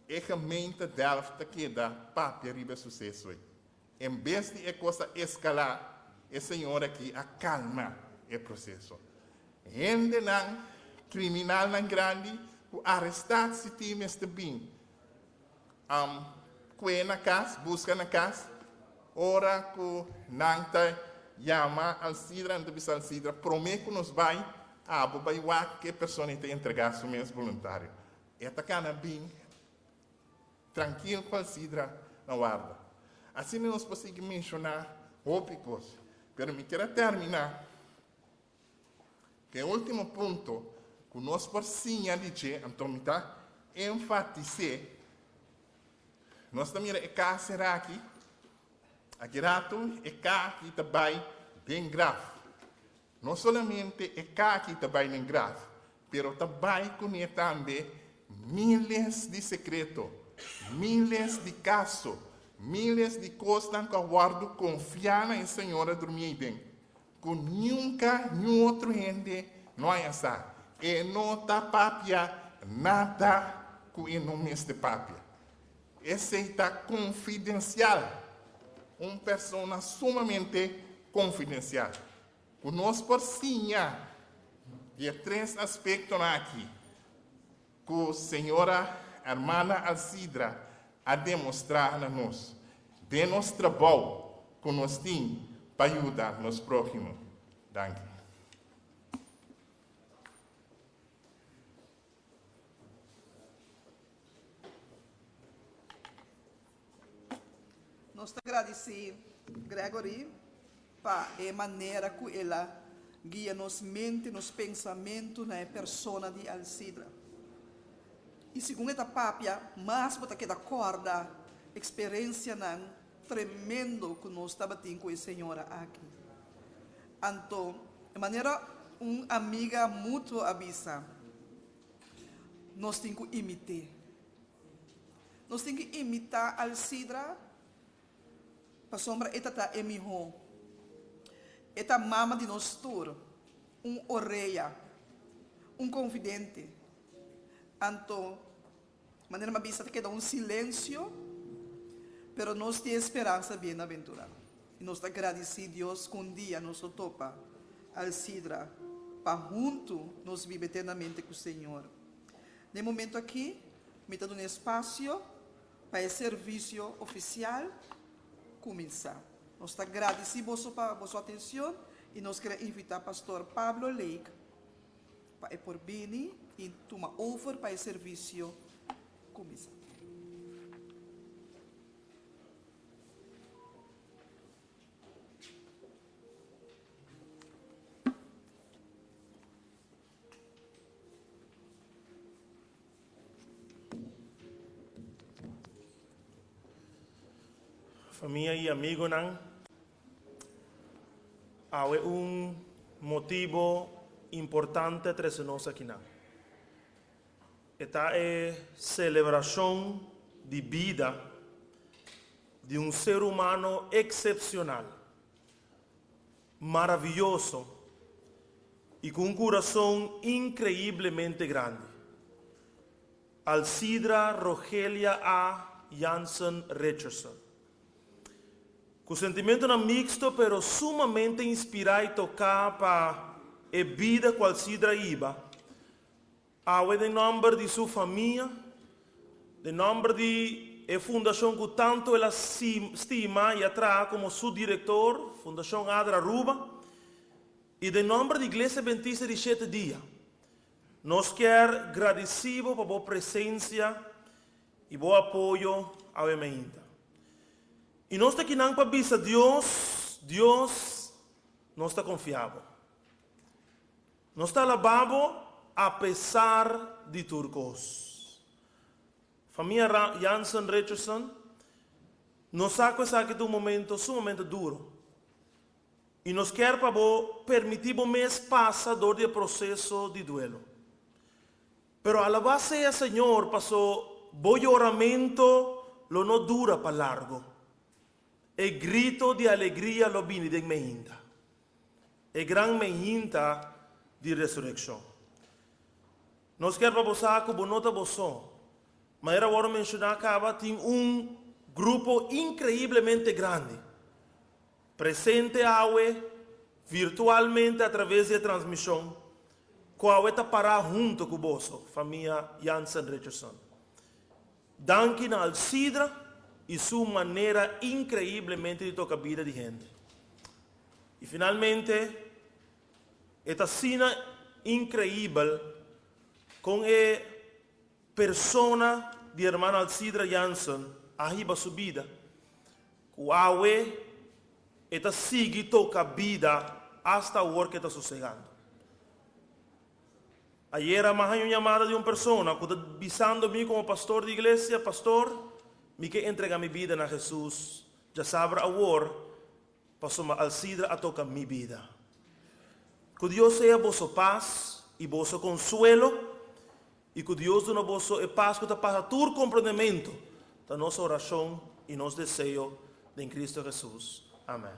e gemeente Delft ta keda papia riba e suseso ei. En bes di e kos a eskalá, e señor aki a kalma e proseso. Hendenan, kriminalnan grandi ku arestá si tin mester bin kue na kas, buska na kas, ora ku nan ta yama Alcidra, nan ta bisa Alcidra, promé ku nos bai, abo bai wak ku e persona ei ta entregá su mes boluntario. E ta kana bin. Trankil ku Alcidra na warda. Asina nos por sigui menshoná hopi kos, pero mi kier a terminá ku e último punto ku nos por siña di dje, anto mi ta enfatis'é. Nos ta mira e káser aki, aki ratu e ka aki ta bai den graf. No solamente e kaki ta bai den graf, pero ta bai kuné tambe míles di sekreto, míles di kaso, míles di kosnan ku a wòrdu konfiá na e señora drumí eiden, ku niunka niun otro hende no haña sa. E no ta papia nada ku e no mester papia. Esei ta konfidensial, un persona sumamente konfidensial. Ku nos por siña di e tres aspektonan aki. ku señora Hermana Alcidra a demostrá na nos den nos trabou ku nos tin pa yuda nos próhimo. Danki. Nos ta gradisí Gregory pa e manera ku el a guia nos mente, nos pensamentu na e persona di Alcidra. I segun e ta papia, mas bo ta keda kòrda eksperensianan tremendo ku nos tabatin ku e señora aki. Anto, e manera un amiga mutuo a bisa, nos tin ku imit'é. Nos tin ki imitá Alcidra pasobra e ta ta e mihó. E ta mama di nos tur, un orea, un konfidente. Anto, manera mi a bisa ta keda un silensio, pero nos tin e speransa bienaventurá. I nos ta gradisí Dios ku un dia nos lo topa Alcidra pa huntu nos biba eternamente ku Señor. Den momento aki mi ta duna espasio pa e servisio ofisial kuminsá. Nos ta gradisí boso pa boso atenshon i nos kere invitá Pastor Pablo Lake pa e por bini i tuma over pa e servisio kuminsá. Famia y amigonan, awe un motibo importante a trece nos akinan. E ta e celebracion di bida di un ser humano excepcional. Maraviyoso y cu un curason increiblemente grandi. Alcidra Rogelia A. Jansen Richardson. Cu sentimentonan mixto pero sumamente inspira y toca pa e bida cu Alcidra hiba, Awe den nomber di su famia, den nomber di e fundacion cu tanto el a stima y a traha como su director, Fundacion Adra Aruba, y den nomber di Iglesia Adventista di Shete Dia, nos kier gradici bo pa bo presencia y bo apoyo awe mainta. Y nos ta kinan pa bisa Dios, Dios, nos ta confia bo. Nos ta alabá bo apesar di tur kos. Famia Jansen Richardson, Nos sa ku esaki ta un momento sumamente duro i nos kier pa bo permití bo mes pasa dor di e proseso di duelo. Pero alabá sea Señor paso bo yoramento lo no dura pa largo. E grito di alegria lo bini den meinta. E gran meinta di resurekshon. Nos kier pa bo sa ku bo no ta bo so. Manera wòrdu menshoná kaba, tin un grupo inkreiblemente grandi presente awe virtualmente atraves di e transmishon ku awe ta pará huntu ku boso, famia Jansen Richardson. Danki na Alcidra y su manera increiblemente di toca bida di hende. Y finalmente, e ta asina increibel con e persona di hermano Alcidra Jansen a hiba su bida, cu awe e ta sigui toca bida hasta awor cu e ta sosegando. Ayera mi a haña un yamada di un persona ku ta bisando mi komo pastor di iglesia, Pastor, mi ke entrega mi bida na Hesus djasabra awor pasobra Alcidra a toka mi bida. Ku Dios sea boso pas i boso konsuelo i ku Dios duna boso e pas ku ta pasa tur komprendementu, ta nos orashon i nos deseo den Kristu Hesus. Amen.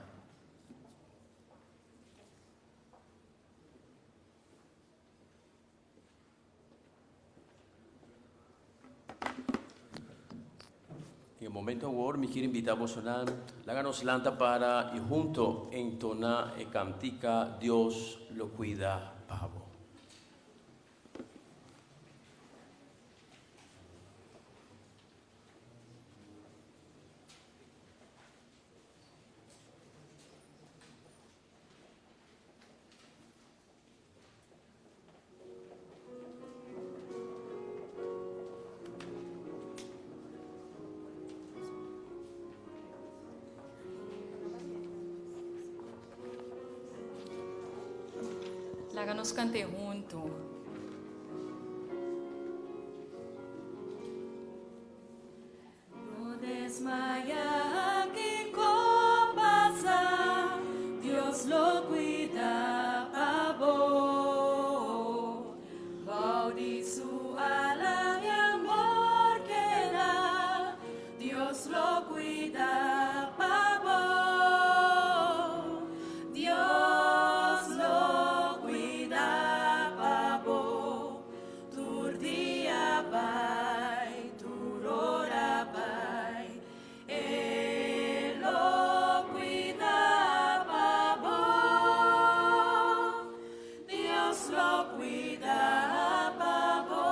En e momento awor mi kier invita bosonan laga nos lanta para y hunto entona e cantica Dios lo cuida pa bo. Laga nos kant'é huntu. No desmaya kiko pasa, Dios lo cuida pa bo. Bou di su ala di amor keda, Dios lo cuida pa bo. Dios lo cuida pa bo. Tur dia bai, tur ora bai, E lo cuida pa bo. Dios lo cuida pa bo.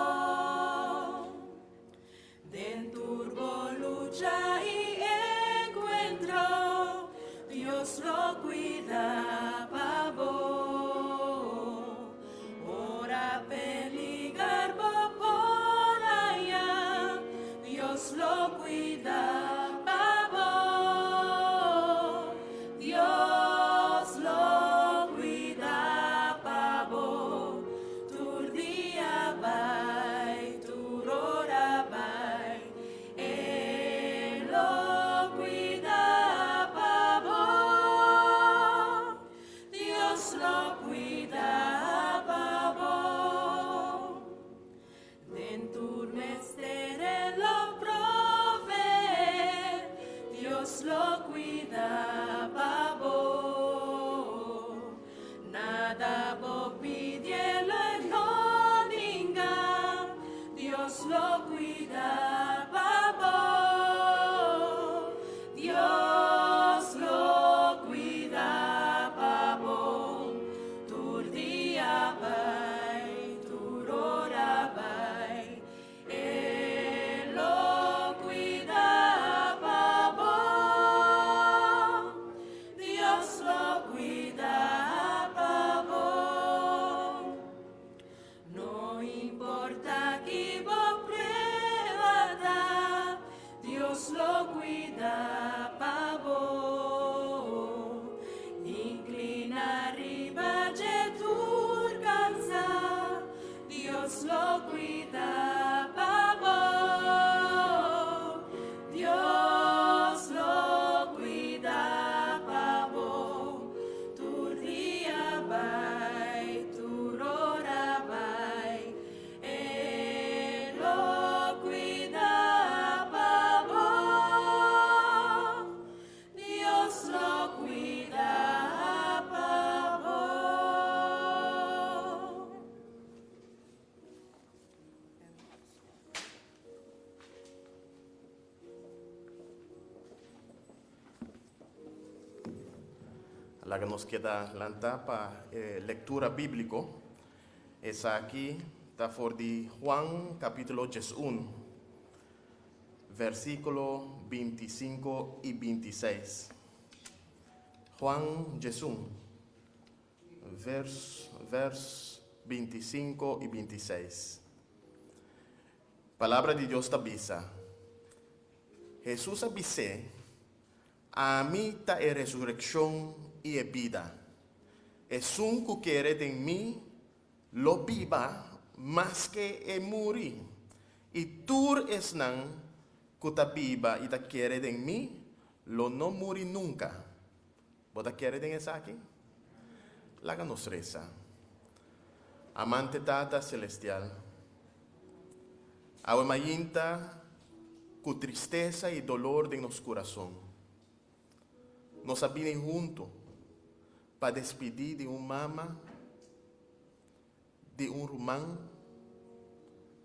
Den tur bo lucha y encuentro, Dios lo cuida pa bo. Ora peliger bo por haya, Dios lo cuida pa bo. Dios lo cuida pa bo. Tur dia bai, tur ora bai, E lo cuida pa bo. Dios lo cuida pa bo. Den tur mester E lo provee, Dios lo cuida pa bo. Nada bo pidi E no ninga, Dios lo cuida pa bo. Dios lo cuida pa bo. Tur dia bai, tur ora bai, E lo cuida pa bo. Dios lo cuida pa bo. No importa ki bo prueba ta, Dios lo cuida pa bo. Inclina riba dje tur cansa, Dios lo cuida pa bo. Dios lo cuida pa bo. Tur dia bai, tur ora bai, E lo cuida pa bo. Dios lo cuida pa bo. Laga nos keda lanta pa e lectura biblico. Esaki ta for di Juan capitulo 11, versiculo 25 y 26. Juan 11, vers, vers 25 y 26. Palabra di Dios ta bisa. Jesus a bis'é, Ami ta e resureccion i e bida. Esun cu kere den mi lo biba maske e muri, i tur esnan cu ta biba i ta kere den mi lo no muri nunca. Bo ta kere den esaki? Laga nos resa. Amante Tata Celestial, awe mainta cu tristesa i dolor den nos curason, nos a bini hunto pa despidi di un mama, di un ruman,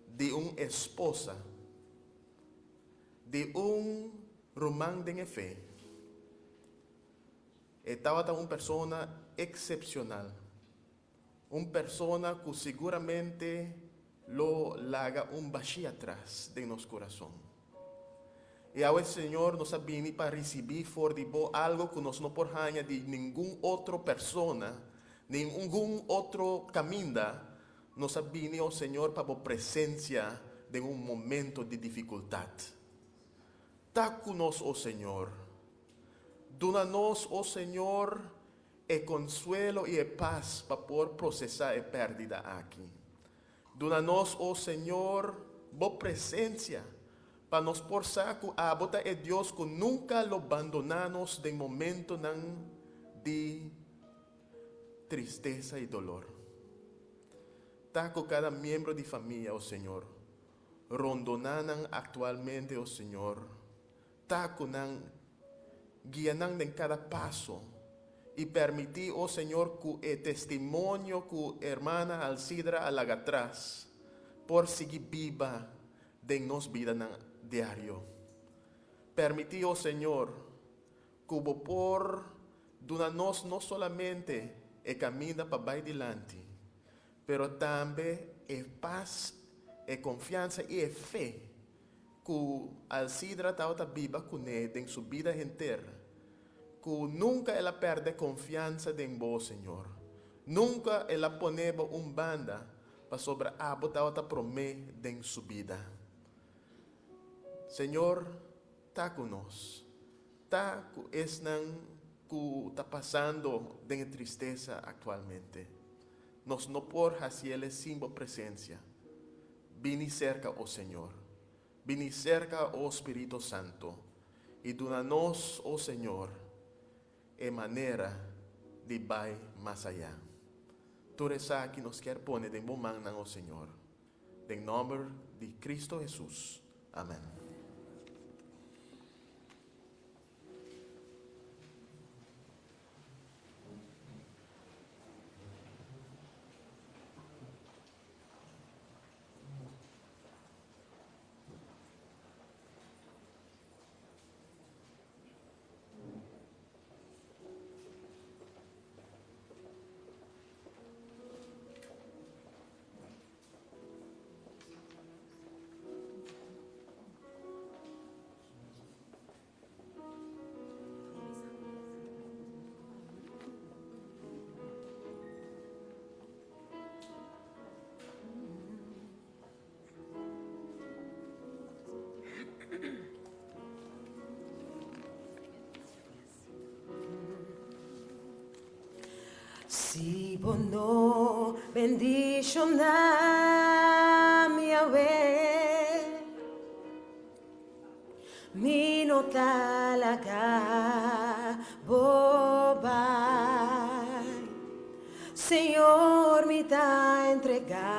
di un esposa, di un ruman den e fe. E tabata un persona excepcional, un persona cu siguramente lo laga un bashi atras den nos curason. I awe, Señor, nos a bini pa ricibi for di Bo algo cu nos no por haña di ningun otro persona, ningun otro caminda. Nos a bini, o Señor, pa Bo presencia den un momento di dificultad. Ta cu nos, o Señor. Duna nos, o Señor, e konsuelo i e pas pa por prosesá e pèrdida aki. Duna nos, o Señor, bo presensia, pa nos por sa ku abo ta e Dios ku nunka lo bandoná nos den momentonan di tristesa i dolor. Ta ku kada miembro di famia, o Señor, rondoná nan aktualmente, o Señor, ta ku nan, guia nan den kada paso, i permití, o Señor, ku e testimonio ku hermana Alcidra a laga atras por sigui biba den nos bidanan diario. Permití, o Señor, ku bo por duna nos no solamente e kaminda pa bai dilanti, pero tambe e pas, e konfiansa i e fe ku Alcidra tabata biba kuné den su bida henter, ku nunka el a pèrdè konfiansa den bo, Señor. Nunka el a pone bo un banda pasobra abo tabata promé den su bida. Señor ta ku nos. Ta ku esnan ku ta pasando den e tristesa aktualmente. Nos no por hasiele sin bo presensia. Bini serka, o Señor. Bini serka, o Spirito Santo, i duna nos, o Señor, e manera di bai mas ayá. Tur esaki nos kier pone den bo mannan, o Señor. Den nòmber di Cristo Hesus. Amèn. Si bo no bendishoná mi awe, mi no ta laga bo bai. Señor, mi ta entregá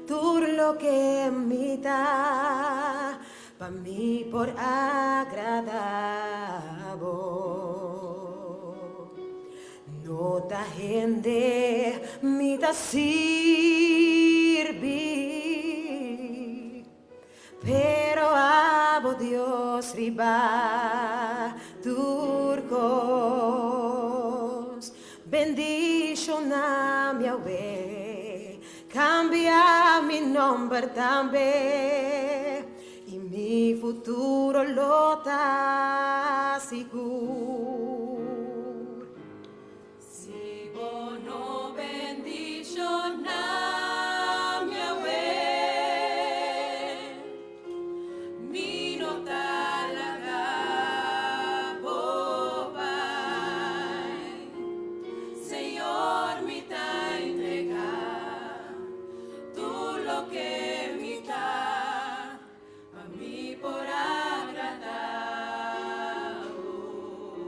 tur loke mi ta, pa mi por agradá bo. No ta hende mi ta sirbi, pero abo Dios riba tur kos. Bendishoná mi awe, kambia mi nòmber tambe, i mi futuro lo ta sigur. Si bo no bendishoná mi awe, mi no ta laga bo bai. Señor, mi ta entregá tur loke mi ta, pa mi por agradá bo.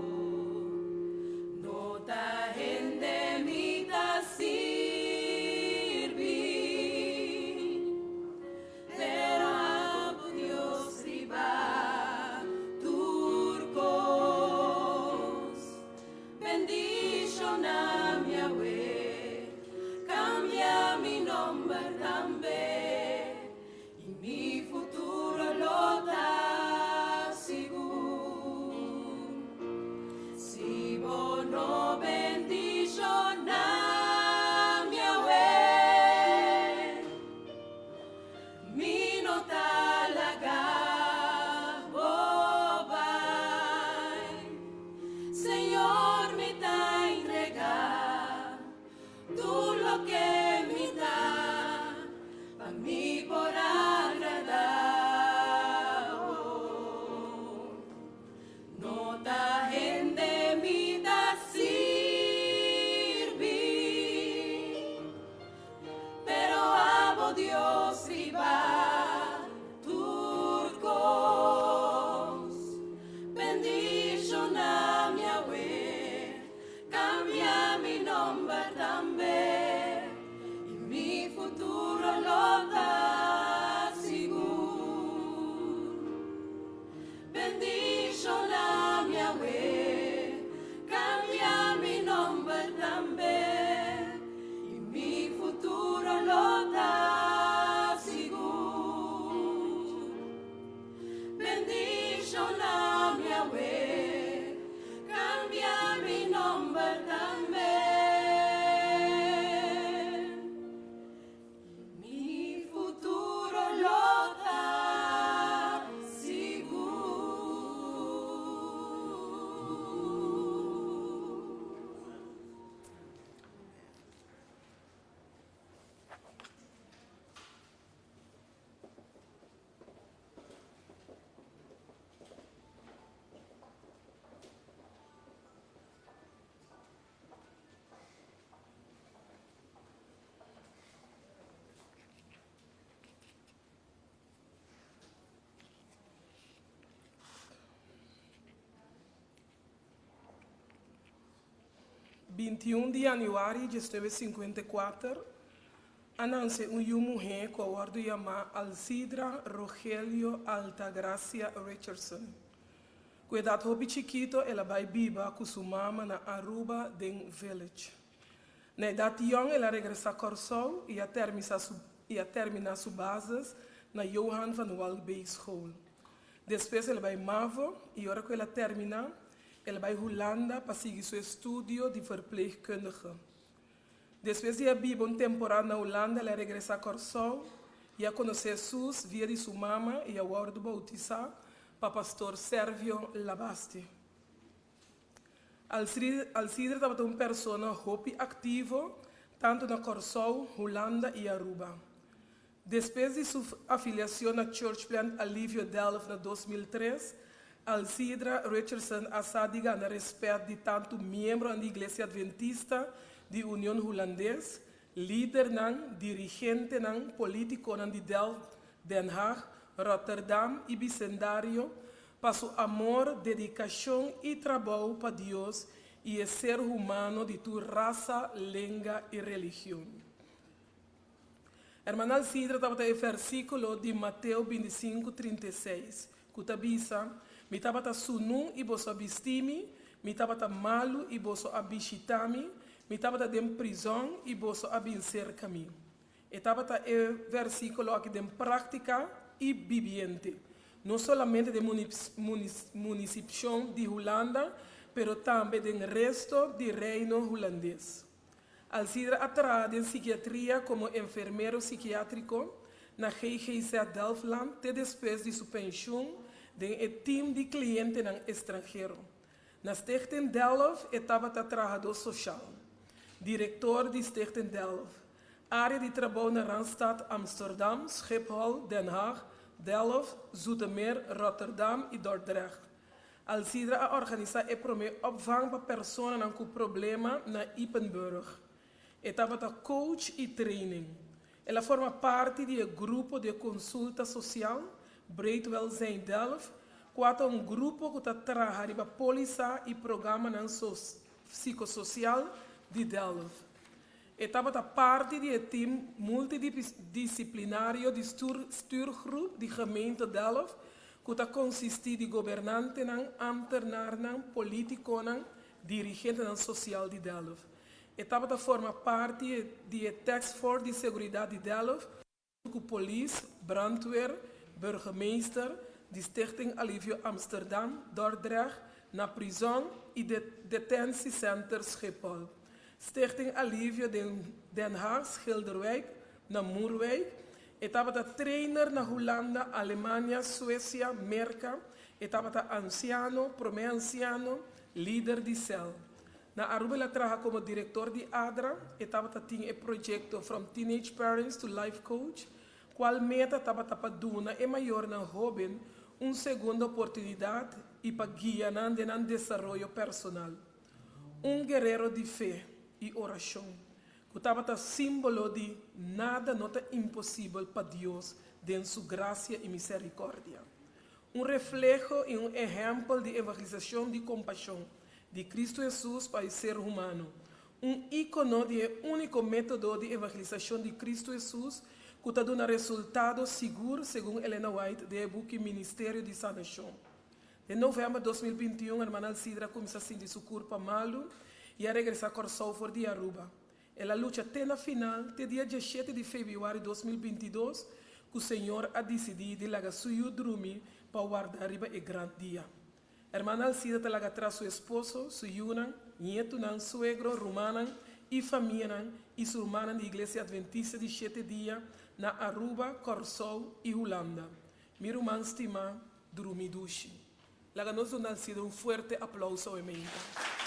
21 di yanüari 1954, a nanse un yu muhé ku a wòrdu yamá Alcidra Rogelio Altagracia Richardson. Ku edat hopi chikito el a bai biba ku su mama na Aruba den Village. Na edat yòn el a regresá Kòrsou i a termisa su i a terminá su basis na Johan van Walbeek School. Despues el a bai Mavo i ora ku el a terminá el a bai Hulanda pa sigui su estudio di verpleegkundige. Despues di a biba un temporada na Hulanda el a regresá Kòrsou i a konosé Hesus via di su mama i a wòrdu boutisá pa pastor Servio Labasti. Alcidra tabata un persona hopi aktivo tantu na Kòrsou, Hulanda i Aruba. Despues di su afiliacion na Church Plant Alivio Delft na 2003, Alcidra Richardson a sa di gana respet di tantu miembronan di Iglesia Adventista di Union Hulandes, lidernan, dirigentenan, politiconan di Delft, Den Haag, Rotterdam y bicendario pa su amor, dedicacion y trabou pa Dios y e ser humano di tur rasa, lenga y religion. Hermana Alcidra tabata e versíkulo di Mateo 25, 36, ku ta bisa, Mi tabata sunú i boso a bisti mi, mi tabata malu i boso a bishitá mi, mi tabata den prizòn i boso a bin serka mi. E tabata e versíkulo aki den práktika i bibiente, no solamente den munisipshon di Hulanda, pero tambe den resto di Reino Hulandes. Alcidra a traha den sikiatria komo enfermero sikiátriko na GGZ Delfland te despues di su penshun den e tim di klientenan estranhero. Na Stichting Delft e tabata trahadó soshal, direktor di Stichting Delft, área di trabou na Randstad Amsterdam, Schiphol, Den Haag, Delft, Zoetermeer, Rotterdam i Dordrecht. Alcidra a organisá e promé opvang pa personanan ku problema na Ypenburg. E tabata coach i training. El a forma parti di e grupo di e konsulta sosial, Breed Welzijn Delft, kua ta un grupo ku ta traha riba pólisa i programanan psikososial di Delft. E tabata parti di e tim multidisiplinario di stuurgroep di gemeente Delft, ku ta konsistí di gobernantenan, ámternarnan, polítikonan, dirigentenan sosial di Delft. E tabata forma parti di e taskforce di seguridat di Delft, ku polis, brandweer, burgemeester, di Stichting Alivio Amsterdam, Dordrecht, na prizòn i Detentiecenter Schiphol. Stichting Alivio den Den Haag, Schilderwijk, na Moerwijk. E tabata trainer na Hulanda, Alemania, Suesia, Merka. E tabata ansiano, promé ansiano, lider di sèl. Na Aruba el a traha komo direktor di ADRA. E tabata tin e proyekto From Teenage Parents to Life Coach, kual meta tabata pa duna e mayornan hóben un segundo oportunidat i pa guia nan den nan desaroyo personal. Un guerero di fe i orashon, ku tabata símbolo di nada no ta imposibel pa Dios den su grasia i miserikòrdia. Un refleho i un ehèmpel di evangelisashon di kompashon di Kristu Hesus pa e ser humano. Un íkono di e úniko método di evangelisashon di Kristu Hesus ku ta duna resultado sigur, segun Elena White den e buki Ministerio di Sanashon. Den novèmber 2021 hermana Alcidra a kuminsá sinti su kurpa malu i a regresá Kòrsou for di Aruba. El a lucha te na final, te dia 17 di febrüari 2022, ku Señor a disidí di laga su yu drumi pa warda riba e gran dia. Hermana Alcida ta laga tras su esposo, su yunan, nietunan, suegro, rumannan i famianan i su rumannan di Iglesia Adventista di Shete Dia na Aruba, Kòrsou i Hulanda. Mi ruman stimá, drumi dushi. Laga nos duna Alcida un fuerte aplouso awe meinta.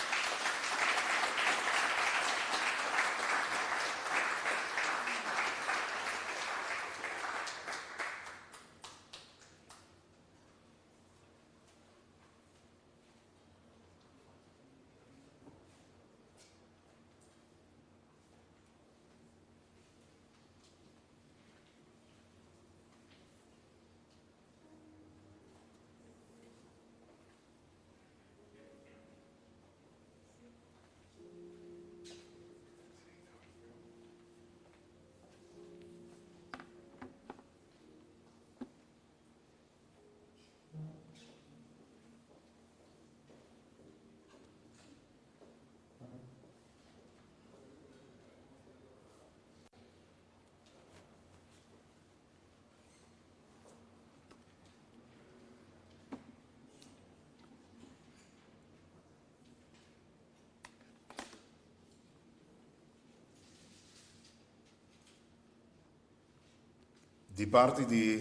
Di parti di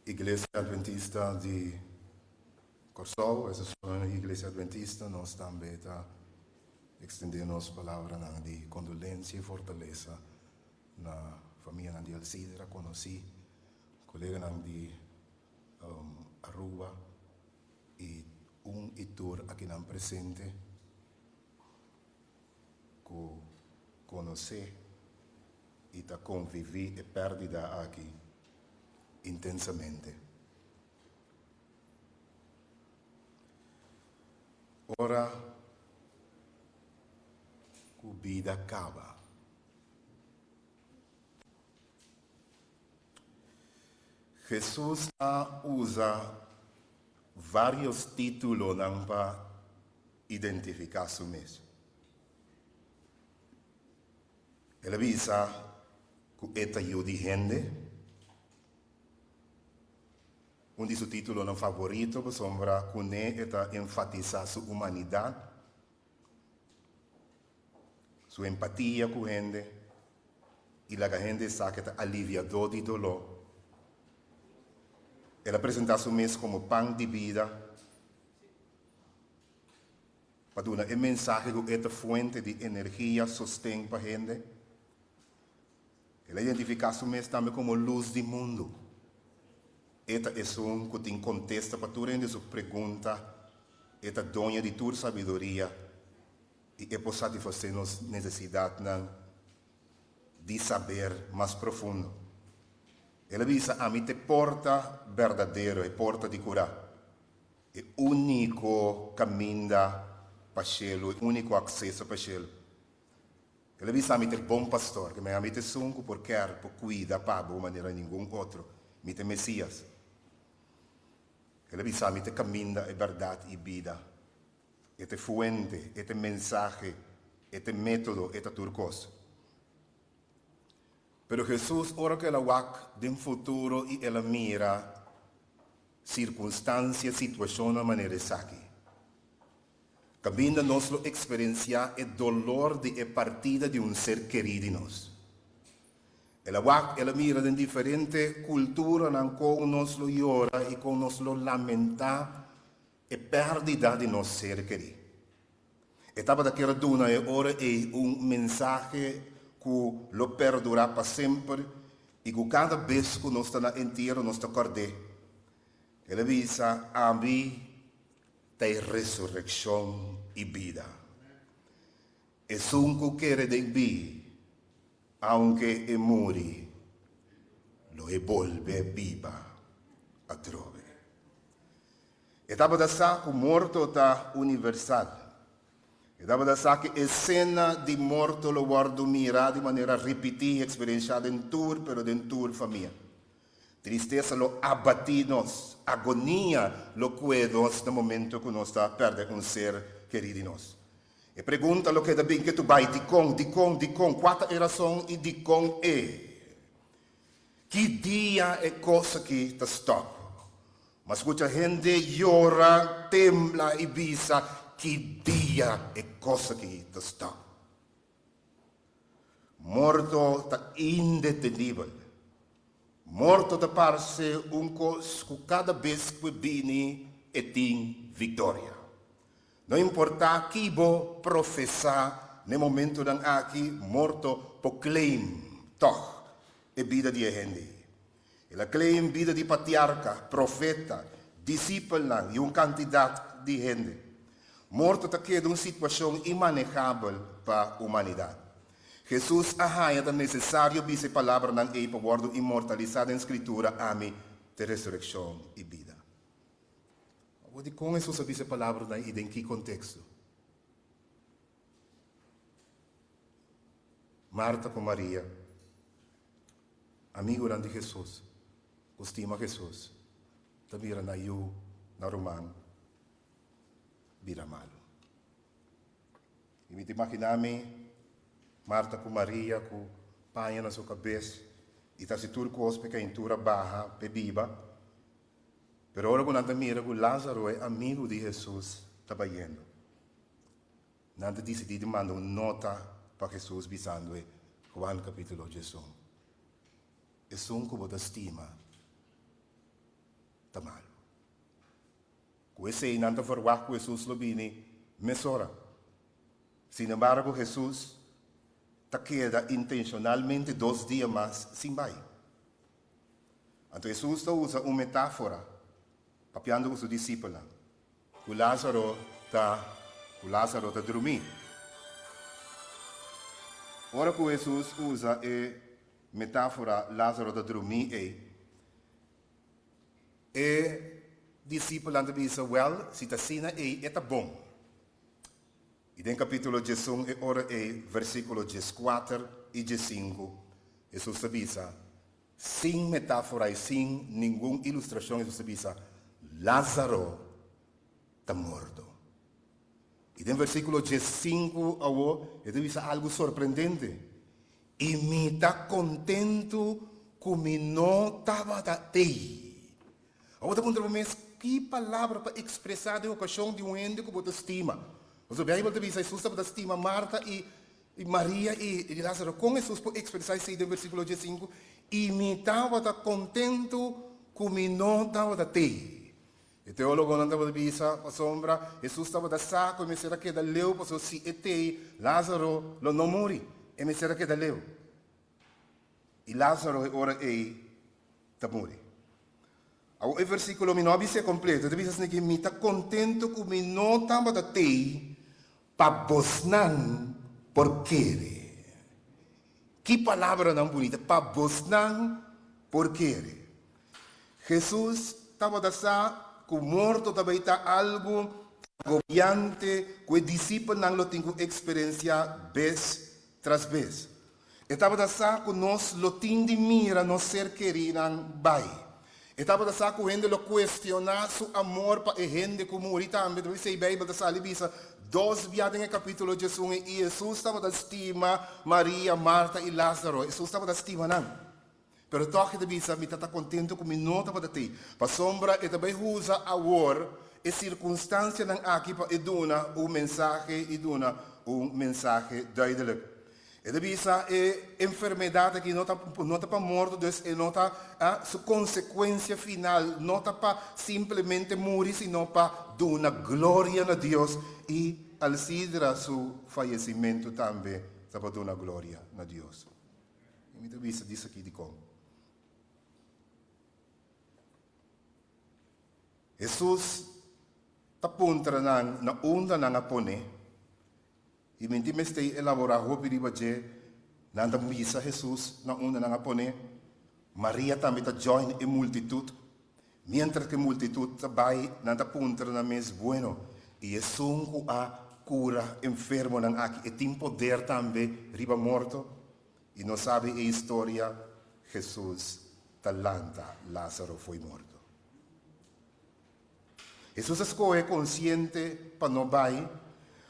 Iglesia Adventista di Kòrsou, Asosiashon di Iglesia Adventista, nos tambe ta ekstendé nos palabranan di kondolensia i fortalesa na famianan di Alcidra, konosí, koleganan di Aruba i un i tur akinan presente ku konosé i ta konviví e pèrdida aki intensamente. Ora ku bida kaba. Hesus a usa vários títulonan pa identifiká su mes. El a bisa ku e ta Yu di hende, un di su títulonan favorito pasobra kuné e ta enfatisá su humanidat, su empatia ku hende i laga hende sa ku e ta aliviadó di doló. El a presentá su mes komo pan di bida pa duna e mensahe ku e ta fuente di energia, sosten pa hende. El a identifiká su mes tambe komo lus di mundu. E ta esun ku tin kontesta pa tur hende su pregunta, e ta doño di tur sabiduria i e por satisfasé nos nesesidatnan di saber mas profundo. El a bisa, Ami ta e porta berdadero, e porta di kurá, e úniko kaminda pa shelu, e úniko akseso pa shelu. El a bisa, Mi ta e bon pastor, ke mi ta esun ku por kèr, por kuida pa bo manera ningun otro. Mi ta e Mesías. El a bisa, Mi ta e kaminda, e bèrdat i bida. E ta e fuente, e ta e mensahe, e ta e método, e ta tur kos. Pero Hesus, ora ku el a wak den futuro i el a mira sirkunstansia, situashonnan manera esaki, Kaminda nos lo eksperensiá e dolor di e partida di un ser kerí di nos. El a wak, el a mira den diferente kulturanan kon nos lo yora i kon nos lo lamentá e pèrdida di nos ser kerí. E tabata kier a duna e ora ei un mensahe ku lo perdurá pa semper i ku kada bes ku nos ta na entiero nos ta kòrd'é. El a bisa, Ami ta e resurekshon i bida. Esun ku kere den mi, aunke e muri, lo e bolbe biba atrobe. E tabata sa ku morto ta universal. E tabata sa ku e sena di morto lo wòrdu mirá di manera ripití i eksperenshá den tur, pero den tur famia. Tristesa lo abatí nos, agonia lo kue nos na momento ku nos ta pèrdè un ser kerí di nos. E pregunta lo keda bin ketu bai, Dikon, dikon, dikon? Kua ta e rason i dikon e? Ki dia e kos aki ta stòp? M'a skucha hende yora, tembla i bisa, Ki dia e kos aki ta stòp? Morto ta indetenibel. Morto ta parse un kos ku kada bes ku e bini e tin viktoria. No importá ki bo profesá n'e momentunan aki, morto por claim tòg e bida di e hende. El a claim bida di patriarka, profeta, disipelnan i un kantidat di hende. Morto ta keda un situashon inmanehabel pa humanidat. Hesus a haña ta nesesario bisa e palabranan ei pa wòrdu inmortalisá den Skritura, Ami ta e resurekshon i bida. Awor dikon Hesus a bisa e palabranan ei i den ki konteksto? Marta ku Maria, amigunan di Hesus ku stima Hesus, ta mira nan yu, nan ruman, bira malu. I mi ta imaginá mi Marta ku Maria ku paña na su kabes i ta hasi tur kos pa e kaintura baha pa e biba. Pero ora ku nan ta mira ku Lázaro, e amigu di Hesus, ta bayendo, nan ta disidí di manda un nota pa Hesus bisando e, Juan kapítulo 11. Esun ku bo ta stima ta malu. Ku esei nan ta verwagt ku Hesus lo bini mesora. Sinembargo, Hesus ta keda intenshonalmente dos dia mas sin bai. Anto Hesus ta usa un metáfora papiando ku su disipelnan, ku Lázaro ta ku Lázaro ta drumí. Ora ku Hesus usa e metáfora Lázaro ta drumí ei, e disipelnan ta bisa, Wèl, si ta asina ei, e ta bon. I den kapítulo 11 e ora ei, versíkulo 14 i 15, Hesus ta bisa, sin metáfora i sin ningun ilustrashon, Hesus ta bisa, Lázaro ta morto. I den versíkulo 15 awor, e ta bisa algu sorprendente, I mi ta kontentu ku mi no tabata ei. Awor ta puntra bo mes, ki palabra pa ekspresá den okashon di un hende ku bo ta stima? Pasobra Beibel ta bisa Hesus tabata stima Marta i Maria i Lázaro. Kon Hesus por ekspresá esei den versíkulo 15? I mi tabata kontentu ku mi no tabata tei. E teólogonan tabata bisa, Pasobra Hesus tabata sa ku e mester a keda leu, pasobra si e tei, Lázaro lo no muri. E mester a keda leu. I Lázaro e ora ei ta muri. Awor e versíkulo mi no a bis'é kompleto, e ta bisa asina ki, Mi ta kontentu ku mi no tabata tei pa bosnan por kere. Ki palabranan bunita, pa bosnan por kere. Hesus tabata sa ku morto ta bai ta algu agobiante ku e disipelnan lo tin ku eksperensiá bes tras bes. E tabata sa ku nos lo tin di mira nos ser kerínan bai. E tabata sa ku hende lo kuestioná su amor pa e hende ku muri tambe. Ta p'esei Beibel ta sali bisa dos bia den e kapítulo 11, I Hesus tabata stima Maria, Marta i Lázaro. Hesus tabata stima nan. Pero tòg e ta bisa, Mi ta ta kontentu ku mi no tabata tei, pasobra e ta bai usa awor e sirkunstansianan aki pa e duna un mensahe i duna un mensahe duidelik. E ta bisa e enfermedat aki no ta no ta pa morto, dus e no ta su konsekuensia final no ta pa simplemente muri sino pa duna gloria na Dios i alsidra su fayesimentu tambe ta pa duna gloria na Dios. I mi ta bisa dis aki dikon. Hesus ta puntra nan na unda nan a pone. I mi tin mester elaborá hopi riba dje. Nan ta bisa Hesus na unda nan a pone. Maria tambe ta join e multitut. Miéntras ku e multitut ta bai, nan ta puntra nan mes, Bueno, i esun ku a kura enfermonan aki, e tin poder tambe riba morto? I nos sabi e historia, Hesus ta lanta Lázaro fo'i morto. Hesus a skohe konsiente pa no bai,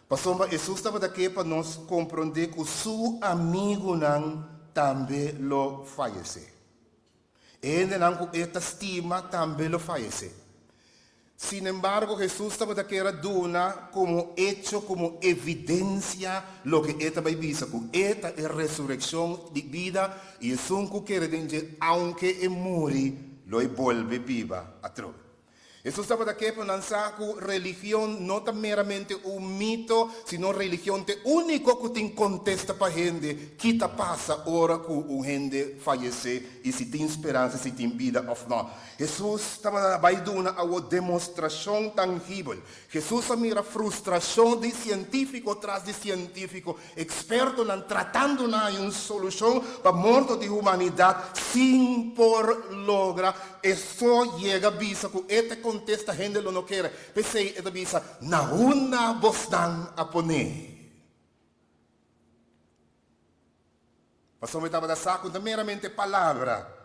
pasobra Hesus tabata ke pa nos komprondé ku su amigunan tambe lo fayesé. E hendenan ku e ta stima tambe lo fayesé. Sinembargo, Hesus tabata kier a duna komo echo, komo evidensia, loke e ta bai bisa, ku e ta e resurekshon di bida i esun ku kere den dje, aunke e muri, lo e bolbe biba atrobe. Hesus tabata ke pa nan sa ku religion no ta meramente un mito, sino religion ta e úniko ku tin kontesta pa hende ki ta pasa ora ku un hende fayesé i si tin speransa, si tin bida òf nò. Hesus tabata bai duna awor demostrashon tangibel. Hesus a mira frustrashon di sientífiko tras di sientífiko, ekspertonan tratando na haña un solushon pa morto di humanidat sin por logra. E so yega bisa ku e ta kontesta hende lo no kere. P'esei e ta bisa, Na unda bosnan a pon'é? Pasobra e tabata sa ku ta meramente palabra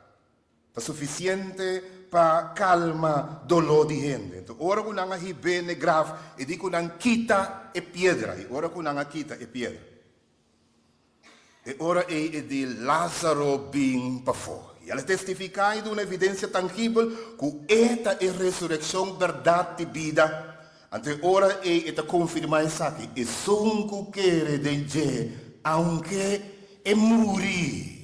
ta sufisiente pa kalma doló di hende. Enton ora ku nan a hib'é n'e graf, e di ku nan kita e piedra. I ora ku nan a kita e piedra, e ora ei e di, Lázaro, bin pafó. I el a testifiká i duna evidensia tangibel ku e ta e resurekshon, bèrdat i bida. Anto e ora ei e ta konfirmá esaki, Esun ku kere den dje, aunke e muri,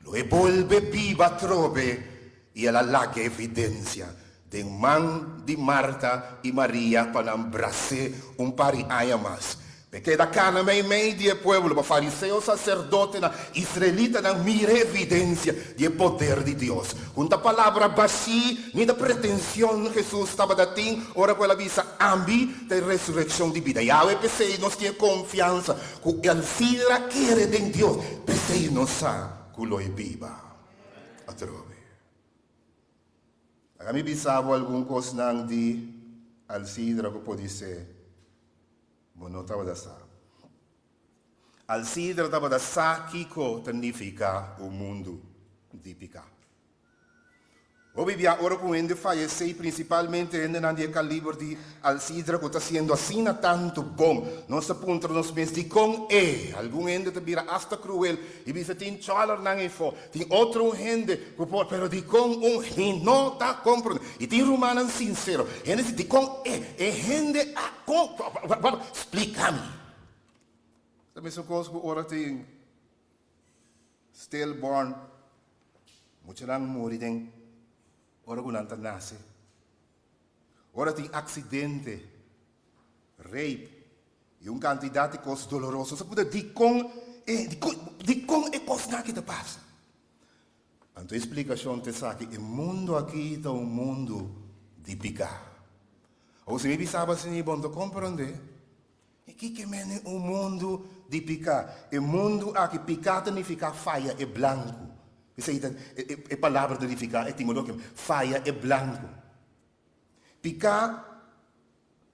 Lo e bolbe biba atrobe i el a laga evidensia den man di Marta i Maria pa nan bras'é un par di aña mas. P'e keda kana meimei di e pueblo, pa fariseo, saserdotenan, israelitanan mira e evidensia di e poder di Dios. Ku ta palabra bashí ni ta pretension Hesus tabata tin ora ku el a bisa, Ami ta e resurekshon di bida. Yahweh p'esei nos tin e konfiansa ku el sira kere den Dios, p'esei nos sa ku lo e biba atrobe. Laga mi bisa bo algun kosnan di Alsidra ku podisé bo no tabata sa. Alsidra tabata sa kiko ta nifiká un mundu di piká. Hopi bia ora ku un hende fayesé i prinsipalmente hendenan di e kaliber di Alsidra ku ta hasiendo asina tantu bon, nos ta puntra nos mes dikon e. Algun hende ta bira asta kruel i bisa tin chòlernan eifó, tin otro un hende ku por, pero dikon un mi no ta komprondé. I tin rumannan sinsero, hende si dikon e, e hende a kon, splika mi. Ta mesun kos ku ora tin Stillborn, muchanan muri den ora ku nan ta nase. Ora tin aksidente, rape i un kantidat di kos doloroso. Sa puntra dikon e dikon e kosnan aki ta pasa? Anto e splikashon ta esaki, e mundu aki ta un mundu di piká. Awor si mi bisa bo asina bo no ta komprondé. I kiko mene un mundu di piká? E mundu aki, piká ta nifiká faya e blanku. Esei ta e palabra ta nifiká etimológikamente, faya e blanku. Piká,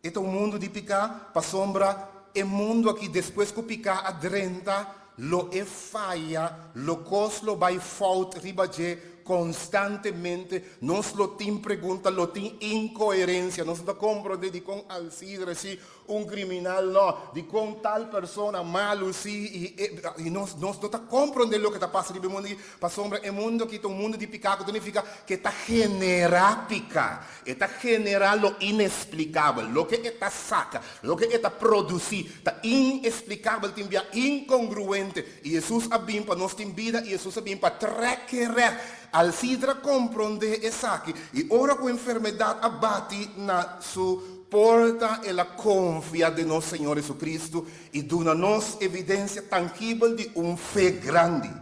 e ta un mundu di piká pasobra e mundu aki despues ku piká a drenta lo e faya, lo kos lo bai fout riba dje Konstantemente nos lo tin pregunta, lo tin inkoherensia. Nos no ta komprondé dikon Alcidre si, un kriminal no, dikon tal persona malu si, i i nos nos no ta komprondé loke ta pasa riba e mundu aki, pasobra e mundu aki ta un mundu di piká ku ta nifiká ku e ta generá piká, e ta generá lo inesplikabel, loke e ta saka, loke e ta produsí ta inesplikabel, tin bia inkongruente. I Hesus a bin pa nos tin bida, i Hesus a bin pa trèk e règt. Alcidra komprondé esaki, i ora ku enfermedat a bati na su porta, el a konfia den nos Señor Hesukristu i duna nos evidensia tangibel di un fe grandi.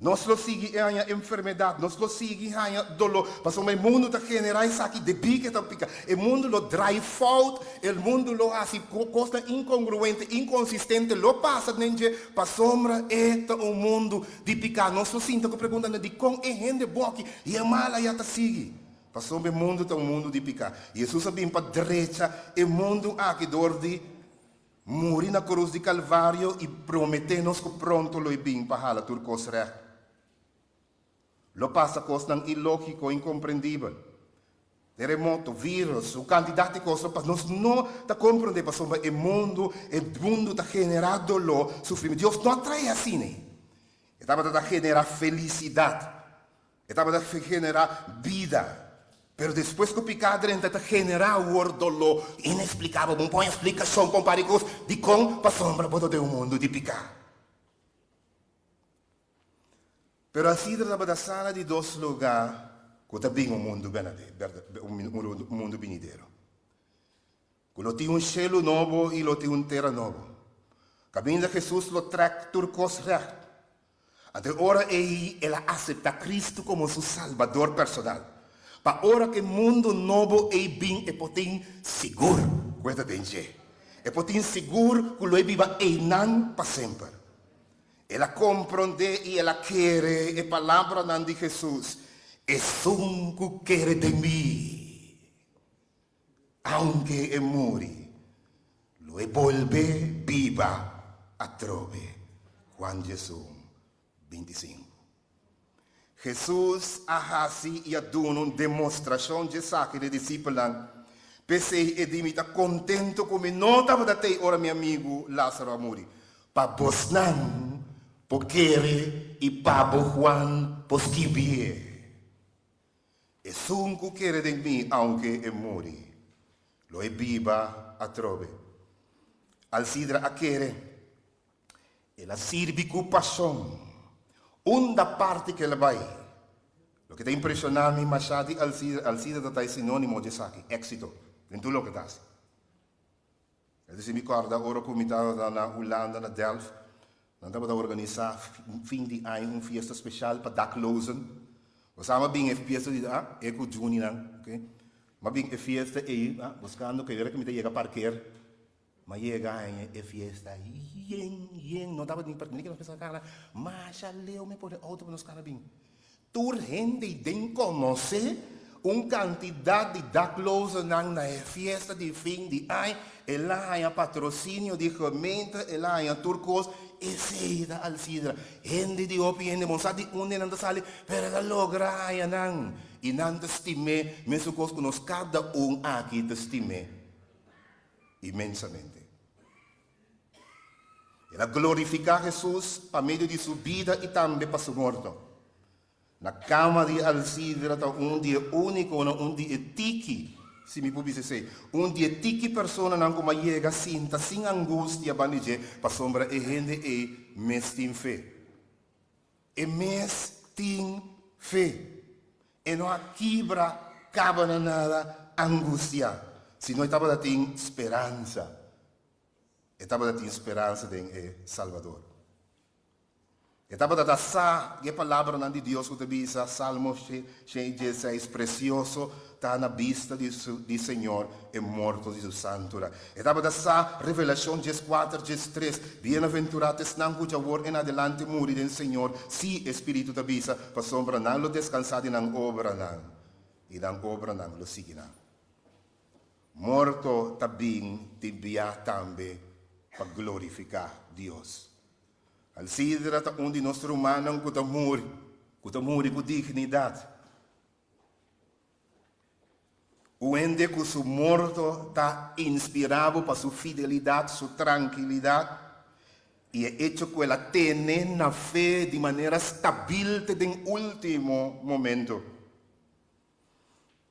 Nos lo sigui e haña enfermedat, nos lo sigui haña doló, pasobra e mundu ta generá esaki debí ku e ta piká. E mundu lo drai fout, e mundu lo hasi kosnan inkongruente, inkonsistente lo pasa den dje, pasobra e ta un mundu di piká. Nos lo sinta ku preguntanan, Dikon e hende bon aki i e mal ayá ta sigui? Pasobra e mundu ta un mundu di piká. Hesus a bin pa drecha e mundu aki dor di Muri na krus di Kalvario i prometé nos ku pronto lo e bin pa hala tur kos règt. Lo pasa kosnan ilógiko, inkomprendibel. Teremoto, vírus, un kantidat di kos lo pasa. Nos no ta komprendé pasobra e mundu, e mundu ta generá doló, sufrimentu. Dios no a trae asina. E tabata ta generá felisidat. E tabata generá bida. Pero despues ku piká drenta e ta generá awor doló ineksplikabel. Bo no por haña splikashon pa un par di kos. Dikon? Pasobra bo ta den un mundu di piká. Pero Alcidra tabata sala di dos lugá ku ta bin un mundu un mundu binidero. Ku lo tin un shelu nobo i lo tin un tera nobo. Kaminda Hesus lo trèk tur kos règt. Anto e ora ei el a aseptá Kristu komo su Salbador personal. Pa ora ku e mundu nobo ei bin e por tin sigur ku e ta den dje. E por tin sigur ku lo e biba einan pa semper. El a komprondé i el a kere e palabranan di Hesus, Esun ku kere den mi. Aunke e muri, lo e bolbe biba atrobe. Juan diesun, 25. Hesus a hasi i a duna un demostrashon djesaki n'e disipelnan. P'esei e di, Mi ta kontentu ku mi no tabata tei ora mi amigu Lázaro a muri, pa bosnan por kere i pa bo Juan por skibié. Esun ku kere den mi, aunke e muri, lo e biba atrobe. Alcidra a kere. El a sirbi ku pashon. Unda parti ku el a bai. Loke ta impreshoná mi mashá di Alcida, Alcida ta ta e sinónimo di esaki, éksito den tur loke ta hasi. Es desi mi kòrda ora ku mi tabata na Hulanda, na Delft, nan tabata organisá fin di aña un fiesta speshal pa daklozen. Bo sa mi a bin e fiesta di ah, e ku Juni nan, ok. Mi a bin e fiesta ei, ah, buskando ku e ora ku mi ta yega parker, mi a yega haña e fiesta yen yen, no tabatin parker, mi a pensa kara, masha leu mi a pone outo pa nos kara bin. Tur hende den konosé un kantidat di daklozennan na e fiesta di fin di aña, el a haña patrosinio di gemeente, el a haña tur kos, esei ta Alcidra. Hende di hopi hende, bo sa di unda nan ta sali, pero el a logra haña nan i nan ta stim'é mesun kos ku nos kada un aki ta stim'é inmensamente. El a glorifiká Hesus pa medio di su bida i tambe pa su morto. Na kama di Alcidra ta un di e únikonan, un di e tiki, si mi por bisa esei, un di e tiki personanan ku a yega sinta sin angustia banda di dje pasobra e hende ei mes tin fe. E mes tin fe. E no a kibra kaba na nada angustiá, sino e tabata tin speransa. E tabata tin speransa den e Salbador. E tabata ta sa di e palabranan di Dios ku ta bisa, Salmo 116, Presioso ta na bista di su di Señor e morto di su santunan. E tabata sa Revelashon 14, 13, Bienaventurá ta esnan ku djawor en adelante muri den Señor, sí, e Spiritu ta bisa, pasobra nan lo deskansá di nan obranan, i nan obranan lo sigui nan. Morto ta bin di bia tambe pa glorifiká Dios. Alcidra ta un di nos rumannan ku ta muri, ku ta muri ku dignidat. Un hende ku su morto ta inspirá bo pa su fidelidat, su trankilidat i e echo ku el a tene na fe di manera stabil te den último momento.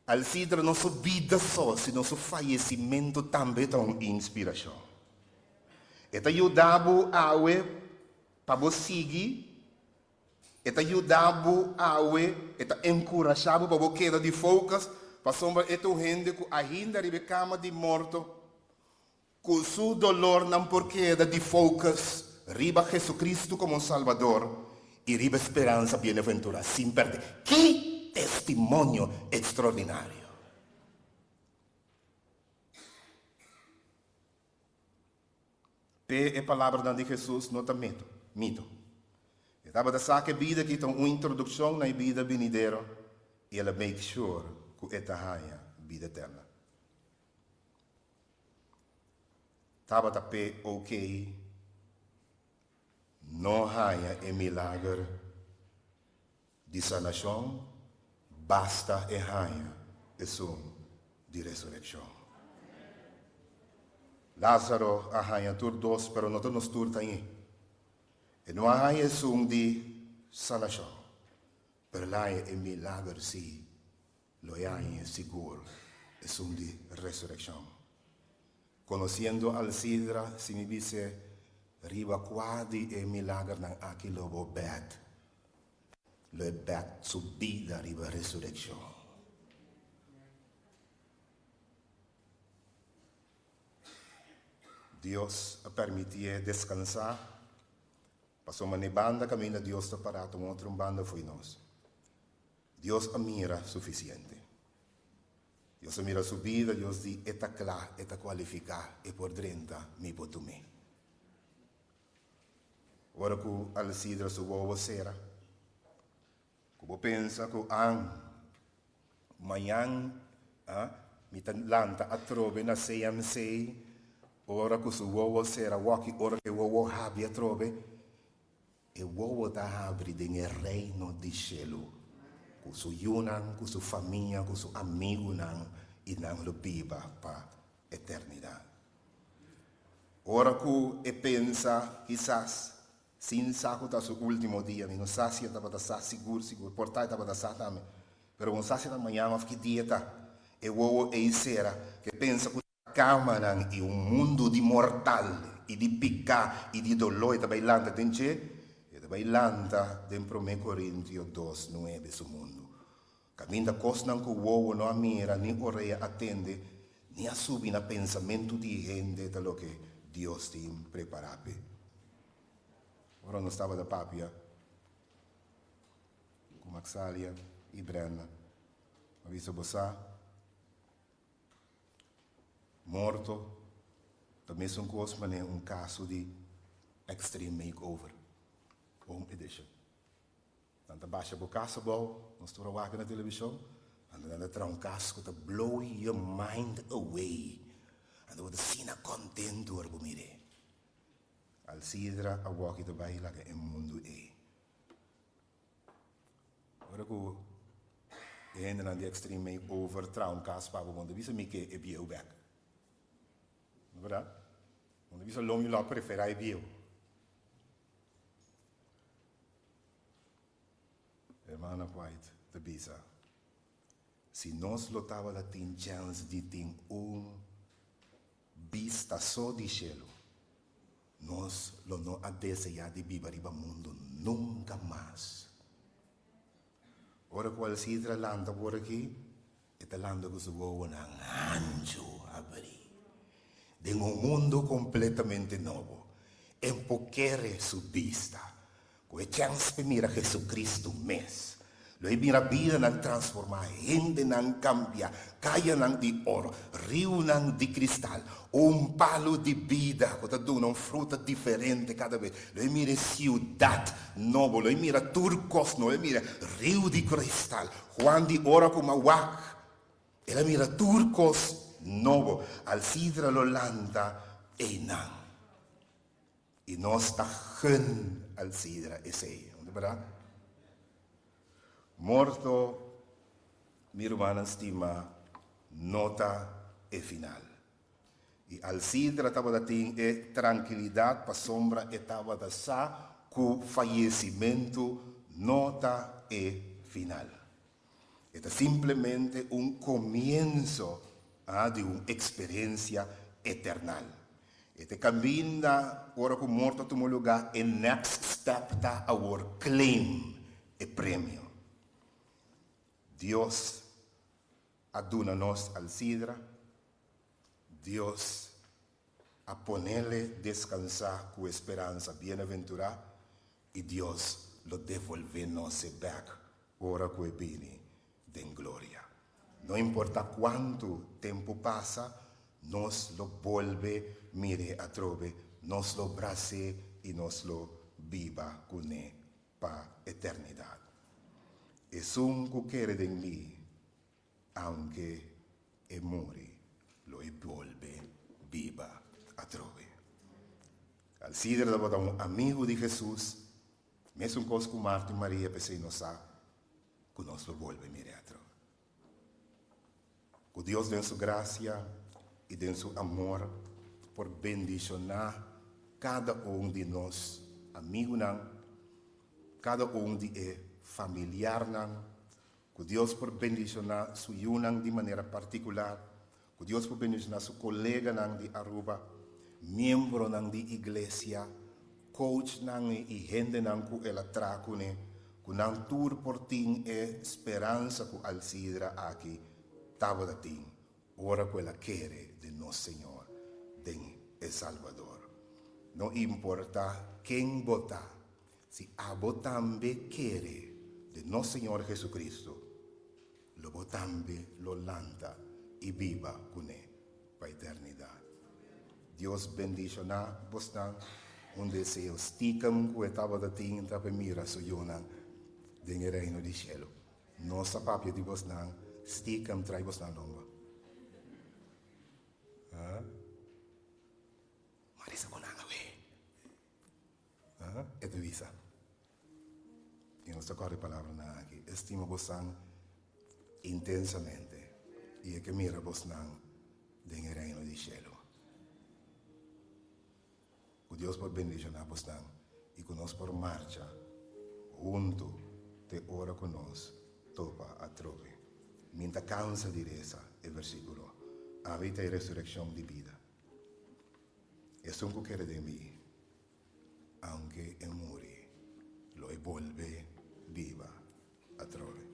Alcidra no su bida so, sino su fayesimentu tambe ta un inspirashon. E ta yuda bo awe pa bo sigui, e ta yuda bo awe, e ta enkurashá bo pa bo keda di focus, pasobra e ta un hende ku ainda riba e kama di morto, ku su dolornan por keda di focus riba Jesucristo komo Salbador i riba e speransa bienaventurá sin pèrdè. Ki testimonio ekstraordinario! P'e e palabranan di Hesus no ta mito, mito. E tabata sa ku e bida aki ta un introdukshon na e bida binidero i el a make sure ku e ta haña bida eterna. Tabata p'e ok no haña e milager di sanashon, basta e haña esun di resurekshon. Lázaro a haña tur dos, pero no ta nos tur ta hañ'é. E no a haña esun di sanashon, pero el a haña e milager sí. Lo e haña sigur esun di resurekshon. Konosiendo Alcidra, si mi bis'é riba kua di e milagernan aki lo bo bèt, lo e bèt su bida riba resurekshon. Dios a permitié deskansá, pasobra n'e banda kaminda Dios ta pará ta un otro un banda fo'i nos. Dios a mira sufisiente. Dios a mira su bida, Dios di, E ta kla, e ta kualifiká, e por drenta, mi por tum'é. Ora ku Alcidra su wowo sera, ku bo pensa ku an, mañan a, mi ta lanta atrobe na CMC, ora ku su wowo sera wòki, ora ku e wowo habri atrobe, E wowo ta habri den e Reino di shelu ku su yunan, ku su famia, ku su amigunan i nan lo biba pa eternidat. Ora ku e pensa, kisas, sin sa ku ta su último dia, mi no sa si e tabata sa sigur sigur, por ta e tabata sa tambe, pero bo no sa si ta mañana òf ki dia ta, e wowo ei sera, ku e pensa ku. Kamanan i un mundu di mortal i di piká i di doló e ta bai lanta den dje, e ta E ta bai lanta den Promé Korintio dos nuebe su mundu. Kaminda kosnan ku wowo no a mira ni orea a tende ni a subi na pensamentu di hende ta loke Dios tin prepará p'e. Ora nos tabata papia ku Maxalia i Brenda, a bisa bo sa, morto ta mesun kos manera un kaso di Extreme Makeover, Home Edition. Nan ta basha bo kas abou, nos tur a wak na televishon, anto nan ta traha un kas ku ta blow your mind away. Anto bo ta asina kontentu ora bo mir'é. Alcidra a wòk i ta bai laga e mundu ei. Ora ku e hendenan di Extreme Makeover traha un kas pa bo, bo no ta bisa mi ke e bieu bèk. No bèrdat? Bo no ta bisa lo mi lo a preferá e bieu. Hermana White ta bisa, Si nos lo tabata tin chèns di tin un bista so di shelu, nos lo no a deseá di biba riba mundu nunka mas. Ora ku Alcidra lanta por aki, e ta lanta ku su wowonan hanchu habrí. Den un mundu kompletamente nobo, e por kere su bista ku e chèns pa mira Jesucristo mes. Lo e mira bidanan transformá, hendenan kambiá, kayanan di oro, riunan di kristal, un palu di bida ku ta duna un fruta diferente kada bes. Lo e mira e siudat nobo, lo e mira tur kos nobo, lo e mira riu di kristal. Juan di ora ku mawak, el a mira tur kos nobo. Alsidra lo lanta einan. I nos ta gun Alsidra esei, no ta berdad? Morto, mi rumannan stima, no ta e final. I Alsidra tabata tin e trankilidat pasobra e tabata sa ku fayesimentu no ta e final. E ta simplemente un komienso di un eksperensia eternal. E ta e kaminda ora ku morto a tuma lugá, e next step ta awor claim e premio. Dios a duna nos Alcidra, Dios a ponele deskansá ku e speransa bienaventurá i Dios lo devolvé nos e bèk ora ku e bini den gloria. No importá kuantu tempu pasa, nos lo bolbe mir'é atrobe, nos lo bras'é i nos lo biba kuné pa eternidat. Esun ku kere den mi, Aunke e muri, lo e bolbe biba atrobe. Alcidra tabata un amigu di Hesus, mesun kos ku Marta i Maria, p'esei nos sa ku nos lo bolbe mir'é atrobe. Ku Dios den su grasia i den su amor por bendishoná kada un di nos amigunan, kada un di e familiarnan, Ku Dios por bendishoná su yunan di manera partikular, ku Dios por bendishoná su koleganan di Aruba, miembronan di iglesia, coachnan i hendenan ku el a traha kuné, ku nan tur por tin e speransa ku Alcidra aki tabata tin ora ku el a kere den nos Señor, den e Salbador. No importa ken bo ta, Si abo tambe kere den nos Señor Jesucristo, lo bo tambe lo lanta i biba kuné pa eternidat. Dios bendishoná bosnan. Un deseo stikem ku e tabata tin ta pa e mira su yunan den e reino di shelu. Nos a papia di bosnan, stikem trai bosnan lomba. Marisa ku nan awe. E ta bisa. I nos ta kòrda e palabranan aki, E stima bosnan intensamente i e ke mira bosnan den e reino di shelu. Ku Dios por bendishoná bosnan i ku nos por marcha huntu te ora ku nos topa atrobe. Mi ta kansa di resa e versíkulo, Ami ta e resurekshon di bida. Esun ku kere den mi, aunke e muri, Lo e bolbe biba atrobe.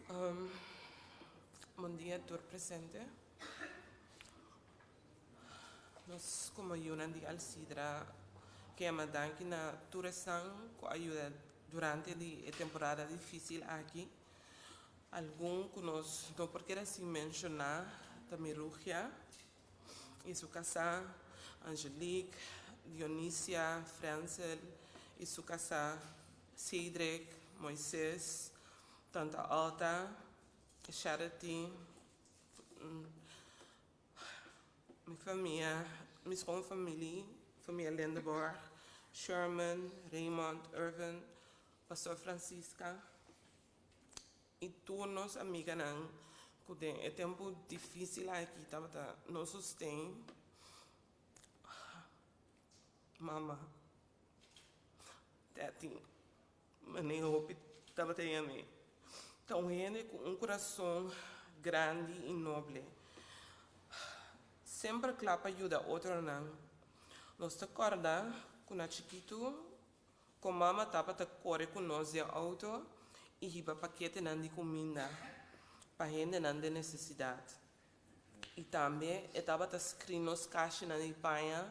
Um, bon dia tur presente. Nos komo yunan di Alcidra ke yama danki na tur esnan ku a yuda durante di e temporada difísil aki. Algun ku nos no por keda sin menshoná ta Mirugia i su kasá, Angelique, Dionisia, Frensel i su kasá, Cedric, Moises, Tanta Alta, Charity, mi famia, mi schoonfamilie, famia Lindenborg, Sherman, Raymond, Irvin, Pastor Francisca i tur nos amiganan ku den e tempu difísil aki tabata nos sosten. Mama, Tati, Mane hopi tabata yam'é. Ta un hende ku un kurason grandi i noble. Semper kla pa yuda otronan. Nos ta kòrda ku na chikitu kon mama tabata kore ku nos den outo i hiba paketenan di kuminda pa hendenan den nesesidat. I tambe e tabata skrin nos kashinan di paña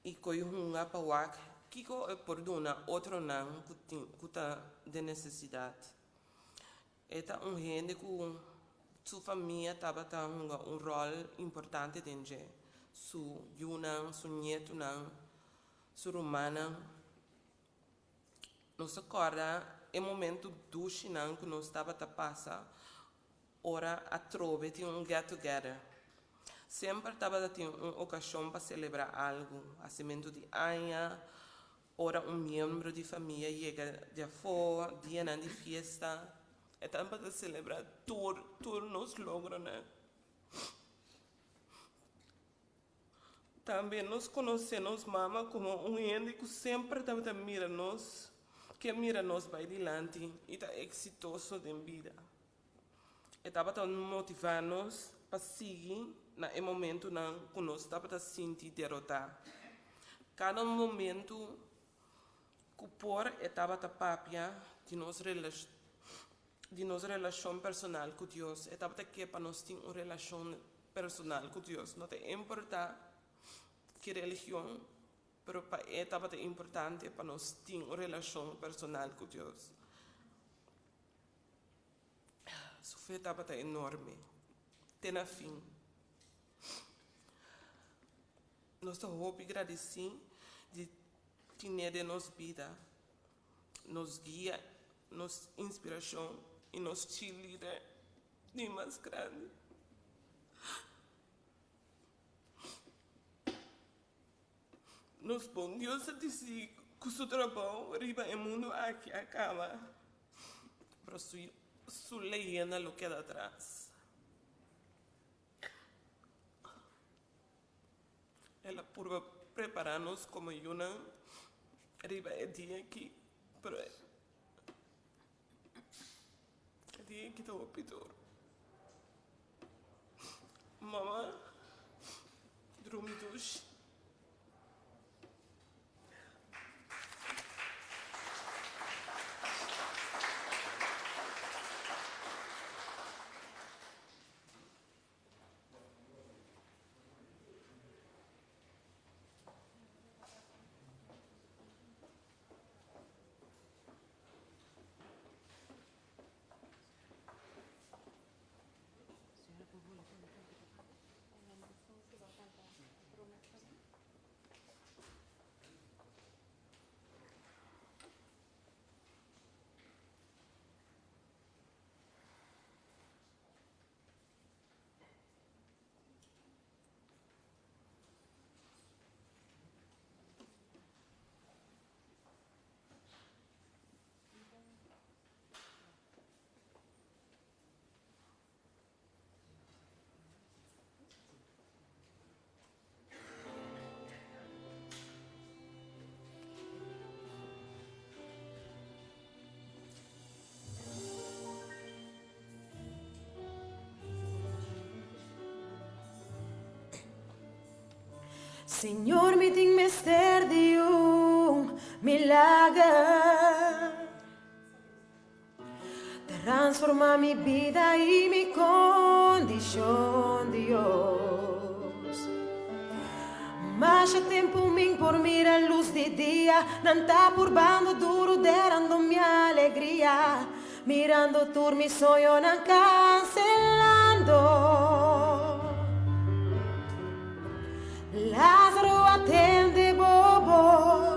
i ko'i hunga pa wak kiko e por duna otronan ku tin ku ta den nesesidat. E ta un hende ku su famia tabata hunga un ròl importante den dje, su yunan, su nietunan, su rumannan. Nos ta kòrda e momentu dushinan ku nos tabata pasa ora atrobe tin un get together. Semper tabata tin un okashon pa selebrá algu, hasimentu di aña, ora un miembro di famia yega di afó, dianan di fiesta. E tabata selebrá tur tur nos logronan. Tambe nos konosé nos mama komo un hende ku semper tabata mira nos, ke mira nos bai dilanti i ta eksitoso den bida. E tabata motivá nos pa sigui na e momentunan ku nos tabata sinti derotá. Kada momentu ku por e tabata papia di nos di nos relashon personal ku Dios. E tabata ke pa nos tin un relashon personal ku Dios. No ta importá ki religion, pero pa e tabata importante pa nos tin un relashon personal ku Dios. Su fe tabata enorme te na fin. Nos ta hopi gradisí di tin'é den nos bida. Nos guia, nos inspirashon i nos cheerleader di mas grandi. Nos bon Dios a disidí ku su trabou riba e mundu aki a kaba, pero su leyenda lo keda atras. El a purba prepará nos komo yunan riba e dia aki, pero e dia aki ta hopi duru. Mama drumi dushi. Señor, mi tin mester di un milager. Transforma mi bida y mi condicion, Dios. Masha tempo mi'n por mira luz di dia, nan ta purbando duro derando mi alegria, mirando tur mi soñonan cancelando.